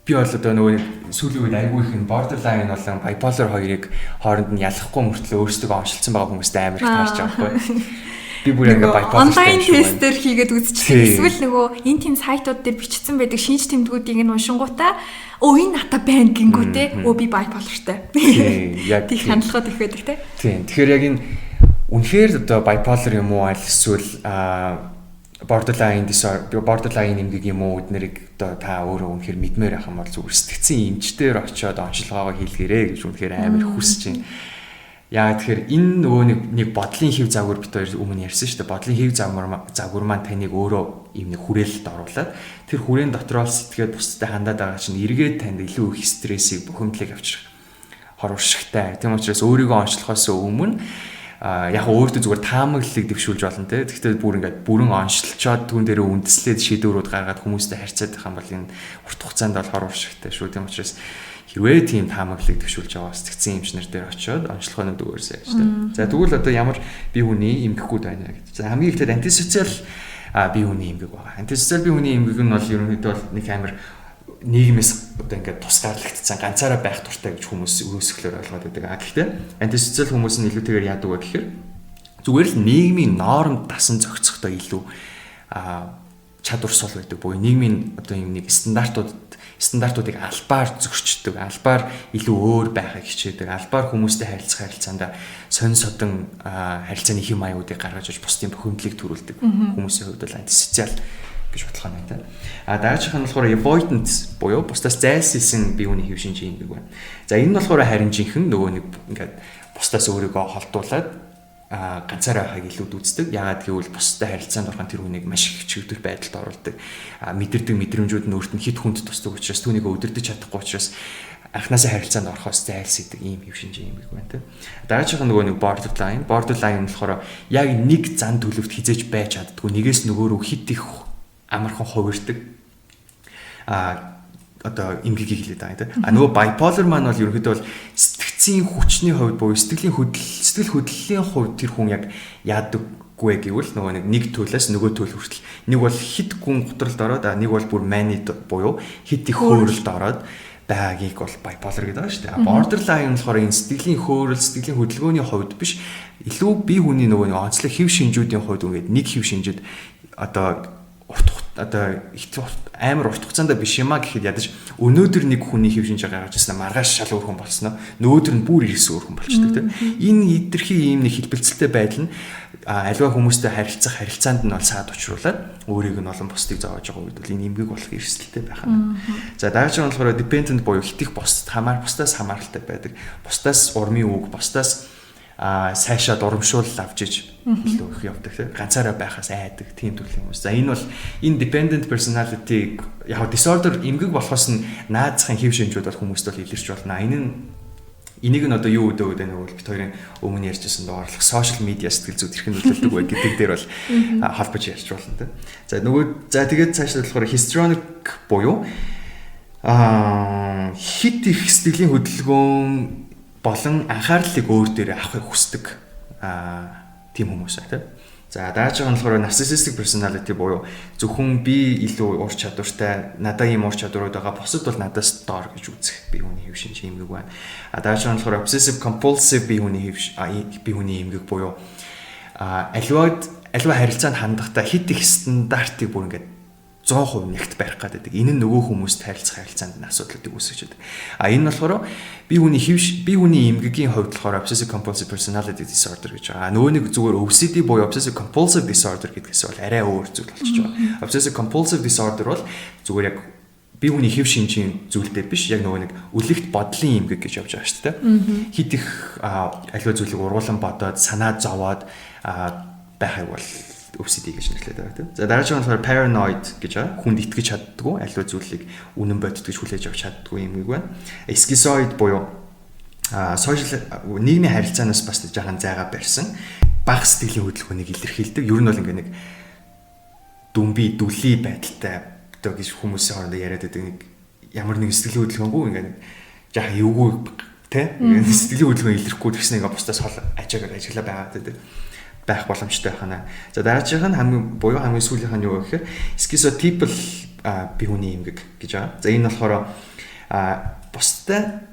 би бол одоо нөгөө сүүлийн үед айгүй их borderline болон bipolar хоёрыг хооронд нь ялахгүй мөртлөө өөрсдөө оншилсан байгаа хүмүүстэй амар их таарч байгаа байхгүй. Би бүр ингээ bipolar онлайн тестээр хийгээд үзчихсэн. Эсвэл нөгөө энэ тийм сайтууд дээр бичсэн байдаг шинж тэмдгүүдийг нь уншингуудаа өө энэ надад байна гингүүтээ өө би bipolarтай. Тийм яг тийм хандлагууд их байдаг те. Тийм. Тэгэхээр яг энэ үнэхээр одоо bipolar юм уу аль эсвэл borderline disorder, borderline эмгэг юм уу эднэрийг одоо та өөрөө үнэхээр мэдмээр байх юм бол зүгээр сэтгцэн эмчдэр очиод онцлогоогоо хийлгээрэй гэж үнэхээр амар хүсэж байна. Яа тэгэхээр энэ нөгөө нэг бодлын хэв загвар бит хоёр өмнө ярьсан шүү дээ. Бодлын хэв загвар маань таныг өөрөө ийм нэг хүрээлэлд оруулаад тэр хүрээн дотроо сэтгээд бусдад хандаад байгаа чинь эргээд танд илүү их стрессийг бухимдлыг авчрах хор уршигтай. Тийм учраас өөрийгөө онцлохоос өмнө яг өөртөө зүгээр таамаглалыг дэвшүүлж болно те. Тэгэхдээ бүр ингээд бүрэн онцлчоод түүн дээрээ үндэслээд шийдвэрүүд гаргаад хүмүүстэй харьцаад байх юм бол энэ урт хугацаанд бол хор уршигтай шүү. Тийм учраас хэрвээ тийм таамаглалыг дэвшүүлж байгаа сэтгцэн эмчнэр дээр очиод онцлогоонууд өгөөрсэй гэж те. За тэгвэл одоо ямар бие хүний эмгэгүүд байна гэж. За хамгийн ихдээ антисоциал бие хүний эмгэг байгаа. Антисоциал бие хүний эмгэг нь бол ерөнхийдөө бол нэг амар нийгмээс одоо ингээд тусгаарлагдсан ганцаараа байх дуртай гэж хүмүүс өрөөсгөлөөр ойлгоод байдаг. А гэхдээ антисоциал хүмүүс нь илүүтэйгээр яадаг вэ гэхээр зүгээр л нийгмийн нормд дасан зохицохдоо илүү чадвар сул байдаг буюу нийгмийн одоо юм нэг стандартуудыг албаар зөрчдөг, албаар илүү өөр байхыг хичээдэг, албаар хүмүүстэй харилцах харилцаанд сонь содон харилцааны хэм маягуудыг гаргаж иж бусдын бухимдлыг төрүүлдэг. Хүмүүсийн хувьд бол антисоциал гэж бодлох нь байна. А дараачих нь болохоор avoidant буюу бусдаас зайлсхийсэн бие хүний хэв шинжийн эмгэг байна. За энэ нь болохоор харин жинхэнэ нөгөө нэг ингээд бусдаас өөрийгөө холдуулаад ганцаараа байхыг илүү дүүцдэг. Яагаад гэвэл бусдад харилцаанд орох тэр хүнийг маш их чигдэл байдалд оруулдаг. Мэдэрдэг мэдрэмжүүд нь өөрт нь хит хүнд тусдаг учраас түүнийг өдөрдөж чадахгүй учраас анханасаа харилцаанд орохоос зайлсхийдэг ийм хэв шинжийн юм байна тийм. Дараачих нь нөгөө нэг borderline. Borderline нь болохоор яг нэг зан төлөвт хизээж байж чаддгүй. Нэгээс нөгөө рүү хит их амархан хувирдаг. Одоо эмгэгийг хэлээд байгаа юм тийм. А нөгөө bipolar маань бол ерөнхийдөө бол сэтгцийн хүчний хувьд буюу сэтгэлийн хөдлөл, сэтгэл хөдлөлийн хувьд тэр хүн яг яадаггүй гэвэл нөгөө нэг төлөөс нөгөө төл хүртэл нэг бол хит гүн гутралд ороод, нэг бол бүр мани буюу хит их хөөрөлд ороод байгаагийг бол bipolar гэдэг байгаа шүү дээ. Borderline нь болохоор энэ сэтгэлийн хөөрөл, сэтгэлийн хөдөлгөөний хувьд биш, илүү бие хүний нөгөө нэг онцлог хэв шинжүүдийн хувьд ингээд нэг хэв шинжид одоо урт одоо амар урт хугацаанд биш юмаа гэхэд ядаж өнөөдөр нэг хүний хэв шинж гаргаж ирсэн маргааш шал өөр хүн болсноо нөгөөдөр нь бүр ирсэн өөр хүн болчдөг тийм. Энэ идэрхий ийм нэг хэлбэлцэлтэй байдал нь аливаа хүмүүстэй харилцах харилцаанд нь бол саад учруулад өөрийг нь олон бусдыг зовоож байгаа үед бол энэ эмгэг болох эрсдэлтэй байх нь. За дараагийн нь болохоор dependent буюу хитих бусдад хамаар бусдаас хамааралтай байдаг. Бусдаас урмын үг, бусдаас сайшаа дурамшуул авч иж илүү их явдаг тийм, ганцаараа байхаас айдаг тийм төрлийн хүмүүс. За энэ бол энэ dependent personality яг disorder эмгэг болохоос нь наазахын хэв шинжүүд бол хүмүүст бол илэрч болно. Энэ нь энийг нь одоо юу өдөө гэдэг нэг бол бид хоёрын өмнө ярьжсэн дугаарлах social media сэтгэл зүйд хэрхэн нөлөөлдөг вэ гэдэг дээр бол холбож ярьж болно тийм. За нөгөө за тэгээд цаашдаа болохоор histrionic буюу хит их сэтгэлийн хөдөлгөөн болон анхаарлыг өөр дээр авахыг хүсдэг тийм хүмүүс байна тийм. За дараагийн нь болохоор narcissistic personality буюу зөвхөн би илүү ур чадвартай, надаа ийм ур чадварууд байгаа, бусад бол надаас доор гэж үзэх бие хүний хэв шинж эмгэг байна. А дараагийн нь болохоор obsessive compulsive бие хүний эмгэг буюу аливаа харилцаанд хандахдаа хит их стандартыг бүр ингээд 100% нэгт барих гэдэг. Энэ нь нөгөө хүмүүст харилцах харилцаанд нь асуудлуудыг үүсгэж байдаг. А энэ нь болохоор бие хүний эмгэгийн хувьд болохоор obsessive compulsive personality disorder гэж байгаа. Нөгөө нэг зүгээр OCD буюу obsessive compulsive disorder гэдгээс бол арай өөр зүйл болчихж байгаа. Obsessive compulsive disorder бол зүгээр яг бие хүний хэв шинжийн зүйлтэй биш, яг нөгөө нэг үлэгт бодлын эмгэг гэж явж байгаа шүү дээ. Хит их аливаа зүйлийг ургуулan бодоод санаа зовоод байхыг бол OCD гэж нэрлэдэг байгаа тийм. За дараагийн нь болохоор paranoid гэж байгаа. Хүнд итгэж чаддгүй, аливаа зүйлийг үнэн бодит гэж хүлээж авч чаддгүй юм байна. Schizoid буюу social нийгмийн харилцаанаас бас жаахан зайгаа барьсан бага сэтгэлийн хөдөлгөөнийг илэрхийлдэг. Ер нь бол ингээ нэг дүмби дүлий байдалтай одоо гэж хүмүүсийн хоорондоо яриад байдаг, нэг ямар нэг сэтгэлийн хөдөлгөөнгүй ингээ нэг жаахан эвгүй тэ, сэтгэлийн хөдөлгөөн илэрхгүй тэгсэн ингээ бусдаас хол ажаагаар ажиллаа байгаа гэдэг байх боломжтой байна. За дараагийнх нь хамгийн буюу хамгийн сүүлийнх нь юу гэхээр schizotypal бие хүний эмгэг гэж байгаа. За энэ болохоор бусдад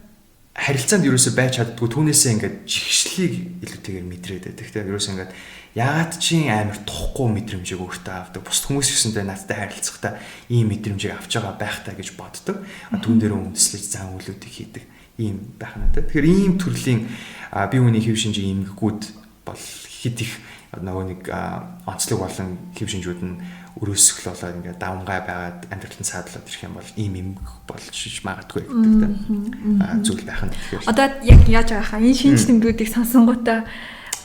харилцаанд ерөөсөө байж чаддгүй, түүнээсээ ингээд жигшлийг илүүтэйгээр мэдрээд байдаг тийм, ерөөсөө ингээд яагаад чи амар тухгүй мэдрэмжийг өөртөө авдаг, бусд хүмүүс гэсэндээ надтай харилцахдаа ийм мэдрэмжийг авч байгаа байх та гэж боддог, түүн дээр үндэслэж зан үйлүүдийг хийдэг ийм байх нь тийм. Тэгэхээр ийм төрлийн бие хүний хэв шинжийн эмгэгүүд бол хит их нөгөө нэг онцлог болон хэв шинжүүд нь өрөөсгөл болоод ингээд давмгай байгаад амьдралд нь саадлаад ирэх юм бол ийм эмгэг болж магадгүй гэдэг тийм зүйл байх нь. Тэгэхээр одоо яг яаж байгаа хаа энэ шинж тэмдгүүдийг сонсонгуудаа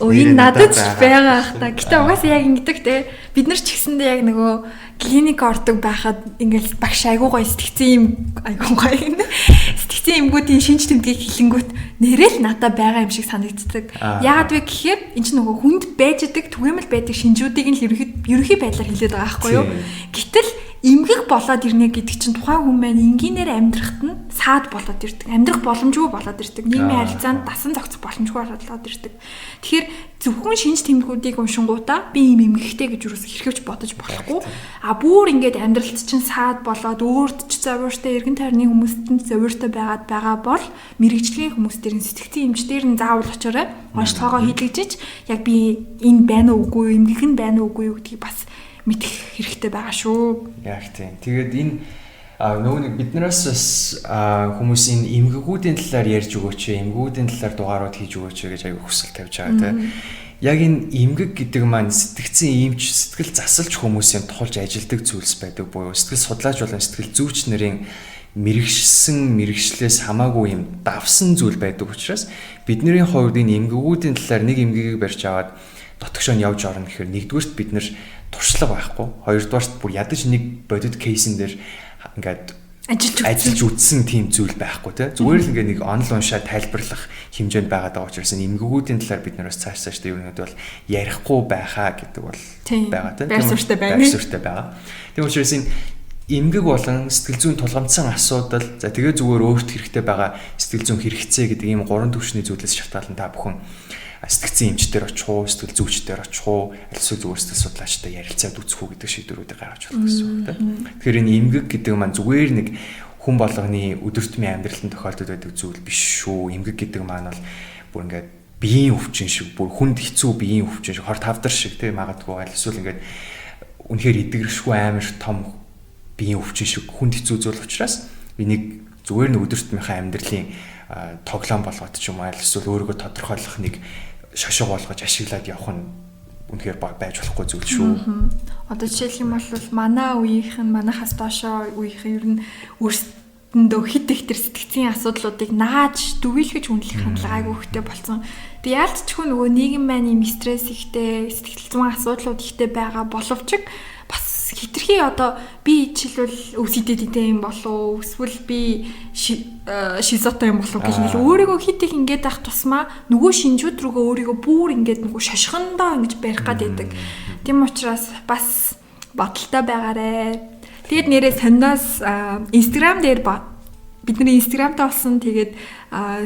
өө, энэ надад ч байгаа ах та. Гэтэ угаасаа яг ингэдэг те. Бид нар ч гэсэндээ яг нөгөө клиник ордог байхад ингээл багш айгуу гоё сэтгцэн юм, айгуу гоё сэтгцэн эмгүүдийн шинж тэмдгийг хэлэнгүүт нэрэл надад байгаа юм шиг санагддаг. Яагаад вэ гэхээр эн чинь нөгөө хүнд байж идэг түгээмэл байдаг шинжүүдийг нь л ерөнхий байдлаар хэлээд байгаа байхгүй юу? Гэтэл эмгэг болоод ирнэ гэдэг чинь тухайн хүн маань энгийнээр амьдрахад нь саад болоод ирдэг. Амьдрах боломжгүй болоод ирдэг. Нийгмийн харилцаанд дасан зохицох боломжгүй болоод ирдэг. Тэгэхээр зөвхөн шинж тэмдгүүдийг уншингуудаа би ийм эмгэгтэй гэж юус хэрхэвч бодож болохгүй. А бүр ингээд амьдралд чинь саад болоод өөрт ч зовиуртай, эргэн тойрны хүмүүст нь зовиуртай байгаад байгаа бол мэргэжлийн хүмүүс дээр нь, сэтгцийн эмч дээр нь заавал очоорой. Онцлогоо хийлгэж яг би энэ байна уу үгүй юу, эмгэг нь байна уу үгүй юу гэдгийг бас мэдэх хэрэгтэй байгаа шүү. Яг тийм. Тэгээд энэ нөгөө нэг биднээс бас хүмүүс энэ эмгэгүүдийн талаар ярьж өгөөч, эмгэгүүдийн талаар дугаарууд хийж өгөөч гэж аягүй хүсэл тавьж байгаа тийм. Яг энэ эмгэг гэдэг маань сэтгцэн эмч, сэтгэл засалч хүмүүсийн тулж ажилдаг зүйлс байдаг буюу сэтгэл судлаач болон сэтгэл зүйч нарын мэрэгшсэн мэрэгчлээс хамаагүй юм давсан зүйл байдаг учраас бидний хувьд энэ эмгэгүүдийн талаар нэг эмгэгийг барьж аваад дотгошоо нь явж орно гэхээр нэгдүгээрт бид нэр туршлага байхгүй. Хоёрдугаарт бүр ядаж нэг бодит case эн дээр ингээд ажиллаж үзсэн тийм зүйл байхгүй те. Зүгээр л ингээд нэг онол уншаа тайлбарлах хэмжээнд байгаад байгаа учраас эмгэгүүдийн талаар бид нараас цааш цаашдаа юу нэг бол ярихгүй байхаа гэдэг бол байгаа те. Байр суурьтай байна. Байр суурьтай байгаа. Тийм учраас энэ эмгэг болон сэтгэл зүйн тулгамдсан асуудал, за тэгээ зүгээр өөрт хэрэгтэй байгаа сэтгэл зүйн хэрэгцээ гэдэг ийм гурван түвшний зүйлээс шалтгаалan та бүхэн сэтгцэн эмчтэр очих уу, сэтгэл зүйчдэр очих уу, аль эсвэл зүгээр сэтгэл судлаачтай ярилцаад үзэх үү гэдэг шийдвэрүүдийг гаргаж болох гэсэн үг тийм. Тэгэхээр энэ эмгэг гэдэг маань зүгээр нэг хүн болгоны өдөр тутмын амьдралд тохиолдод байдаг зүйл биш шүү. Эмгэг гэдэг маань бол бүр ингээд биеийн өвчин шиг, бүр хүнд хэцүү биеийн өвчин шиг, хор тавдар шиг тий магадгүй аль эсвэл ингээд үнэхээр идэгэршгүй амар том биеийн өвчин шиг хүнд хэцүү зүйл учраас энийг зүгээр нэг өдөр тутмынхаа амьдралын тоглоом болгоод ч юм уу аль эсвэл өөрийгөө тодорхойлох нэг шошго болгож ашиглаад явах нь үнэхээр байж болохгүй зүйл шүү. Одоо жишээлх юм бол манай үеийнх нь манайхаас доошоо үеийнх нь ер нь өөрсдөндөө хит их төр сэтгцийн асуудлуудыг нааж дүгийлгэж үнэлэх хандлага айгүй ихтэй болсон. Тэг яалтчгүй нөгөө нийгэм маань юм стресс ихтэй, сэтгэл зүйн асуудлууд ихтэй байгаа боловч бас хитрхи одоо би жишээлбэл OCD-тэй юм болов эсвэл би шизотой юм болов гэх нэг өөрийгөө хит их ингээд ах тусмаа нөгөө шинжүүд рүүгээ өөрийгөө бүр ингээд нөгөө шашхандаа ингэж барих гад байдаг. Тийм учраас бас бодолтой байгаарэ. Тэгээд нэрээ сониноос Instagram дээр бидний Instagram-тай болсон. Тэгээд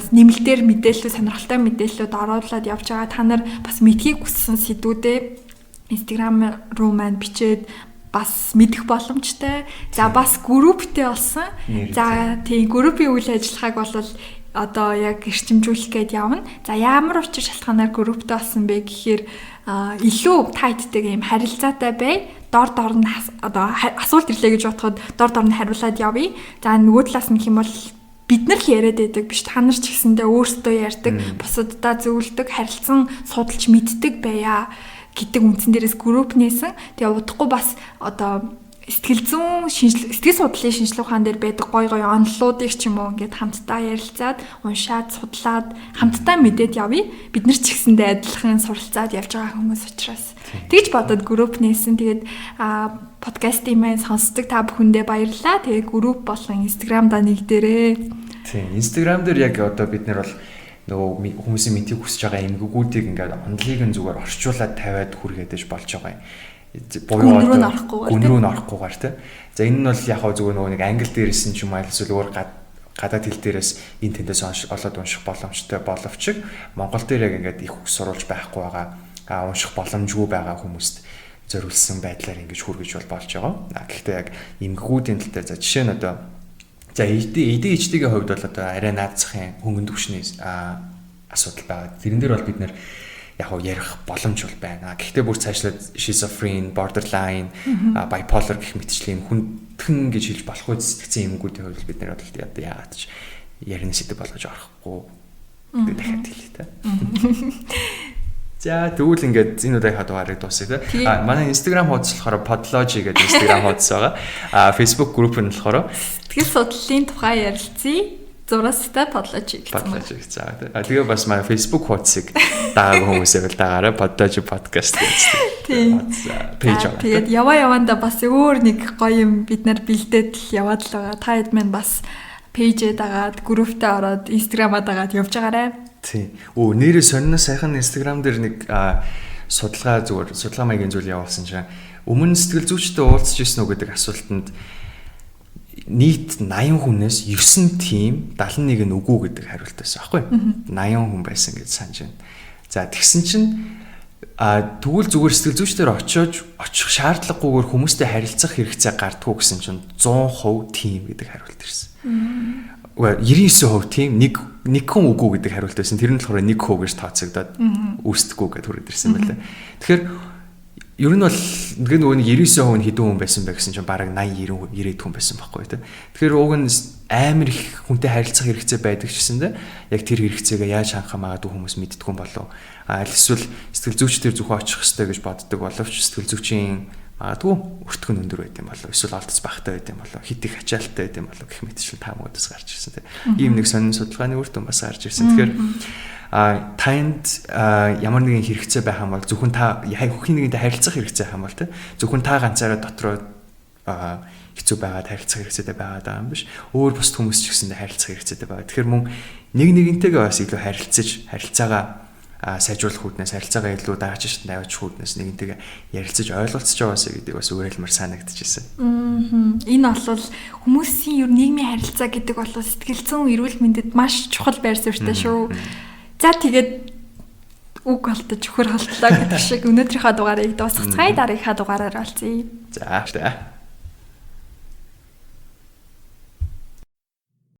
нэмэлтээр мэдээлэл, сонирхолтой мэдээллүүд оруулаад явж байгаа. Та нар бас мэдхийг хүссэн сэдвүүдээ Instagram руу маань бичээд бас мэдэх боломжтой. За бас групптэй болсон. За тийм группийн үйл ажиллагааг бол одоо яг эрчимжүүлэх гээд явна. За ямар учир шалтгаанаар групптэй болсон бэ гэхээр илүү та хэдтэйг юм харилцаатай бай. Дор дор нь одоо асуулт ирлээ гэж бодоход дор дор нь хариулаад явъя. За нөгөө талаас нь гэх юм бол бид нар л яриад байдаг биш, та нар ч гэсэндээ өөрсдөө ярьдаг, бусаддаа зөвлөдөг, харилцан судалж мэддэг байя гэдэг үндсэн дээрээс групп нээсэн. Тэгээ удахгүй бас одоо сэтгэл зүйн шинжил, сэтгэл судлалын шинжилгээ ухаан дээр байдаг гой гой оноллуудыг ч юм уу ингээд хамтдаа ярилцаад, уншаад, судлаад хамтдаа мэдээд явъя. Бид нар ч гэсэндээ адилхан суралцаад явж байгаа хүмүүс учраас. Тэгж бодоод групп нээсэн. Тэгээд подкастын маань сонсдог та бүхэндээ баярлалаа. Тэгээд групп болон Instagram-да нэгдээрээ. Тийм, Instagram дээр яг одоо бид нар бол нөгөө хүмүүсийн мэдхийг хүсэж байгаа эмгэгүүдийг ингээд онлыг нь зүгээр орчуулад тавиад хүргээд иж болж байгаа юм. Буюу одоо гүн рүү н орохгүйгээр тий. За энэ нь бол яг хаа зүгээр нөгөө нэг англи дээрээс нь ч юм уу эсвэл өөр гадаад хэл дээрээс энэ тэндээс олоод унших боломжтой боловч Монгол дээр яг ингээд их сурулж байхгүй байгаа, унших боломжгүй байгаа хүмүүст зориулсан байдлаар ингэж хүргэж бол болж байгаа. Гэхдээ яг эмгэгүүдийн тал дээр за жишээ нь одоо за ADHD-ийн хувьд бол одоо арай наадцахын хөнгөн түвшний асуудал байгаа. Тэрэн дээр бол бид нэр яг уу ярих боломж бол байна. Гэхдээ бүр цаашлаад шизофрен, borderline, bipolar гэх мэтчлийн хүндхэн гэж хэлж болохгүй сэтгцэн эмгэгүүдийн хувьд бид нэр бол одоо яагаад ч ярина сэдв болгож орохгүй гэдэг дахиад хэлье та. За тэгвэл ингээд энэ удаагийнхаа дугаарыг дуусгая те. А манай Instagram хуудас болохоор Podlogy гэдэг Instagram хуудас байгаа. А Facebook group нь болохоор сэтгэл судлалын тухай ярилцъя. Зураастай Podlogy гэсэн. Podlogy гэсэн. А тэгээ бас манай Facebook хуудсыг дагаагүй хүмүүсээ бол дагаарай Podlogy podcast гэсэн. Тийм. Пэйж байгаа. Тэгээд яваа яваандаа бас өөр нэг гоё юм бид нар бэлдээд л яваад л байгаа. Та хэд мэн бас пэйжээ дагаад, групптэй ороод, Instagram-аа дагаад явж байгаарай. Тийм. Өө нэрээ сониноос сайхан Instagram дээр нэг судалгаа зүгээр судалгаа маягийн зүйл явуулсан чинь өмнө сэтгэл зүйчтэй уулзч ирсэн үү гэдэг асуултанд нийт 80 хүнээс 9 тийм 71 нь үгүй гэдэг хариулт байсан аахгүй. 80 хүн байсан гэж санаж байна. За тэгсэн чинь тэгвэл зүгээр сэтгэл зүйчдэр очих шаардлагагүйгээр хүмүүстэй харилцах хэрэгцээ гардггүй гэсэн чинь 100% тийм гэдэг хариулт ирсэн. Үгүй 99% тийм нэг хүн үгүй гэдэг хариулт байсан. Тэр нь болохоор 1% гэж тооцогдоод үүсдэхгүй гэдээ хүрээд ирсэн байлаа. Тэгэхээр ер нь бол нэг нөгөө нэг 99% нь хэдэн хүн байсан бэ гэсэн чинь бараг 80 90 90 хүн байсан байхгүй тий. Тэгэхээр уг нь амар их хүнтэй харилцах хэрэгцээ байдаг ч гэсэндээ яг тэр хэрэгцээгээ яаж хангах магадгүй хүмүүс мэддэггүй юм болов. А аль эсвэл сэтгэл зүйчдэр зөвхөн очих ёстой гэж боддог боловч сэтгэл зүйчийн магадгүй өртгөн өндөр байд юм болов эсвэл олдоц багтай байд юм болов хит их ачаалттай байд юм болов гэх мэтчлэн таамагудаас гарч ирсэн тийм. Ийм нэг сонин судалгааны үр дүн бас гарч ирсэн. Тэгэхээр танд ямар нэгэн хэрэгцээ байх юм бол зөвхөн та хүн нэгэнтэй харилцах хэрэгцээ байх юм бол тийм зөвхөн та ганцаараа дотроо хэцүү байгаад харилцах хэрэгцээтэй байгаад байгаа юм биш. Өөр бусд хүмүүс ч гэсэндээ харилцах хэрэгцээтэй байгаа. Тэгэхээр мөн нэг нэгнтэйгээ бас илүү харилцаж харилцаагаа сайжруулах үүднээс харилцаагаа илүү дагаж шатанд аваачих үүднээс нэгнтэйгээ ярилцаж ойлголцож байгаасаа гэдэг бас уриалмар санагдчихсэн. Энэ бол хүмүүсийн ер нийгмийн харилцаа гэдэг бол сэтгэл зүйн эрүүл мэндэд маш чухал байр суурьтай шүү. За тэгээд үг болтож өхөр холтлоо гэдэг шиг өнөөдрийнхөө дугаарыг дуусгацгаая. Дараагийнхаа дугаараар уулзъя. За.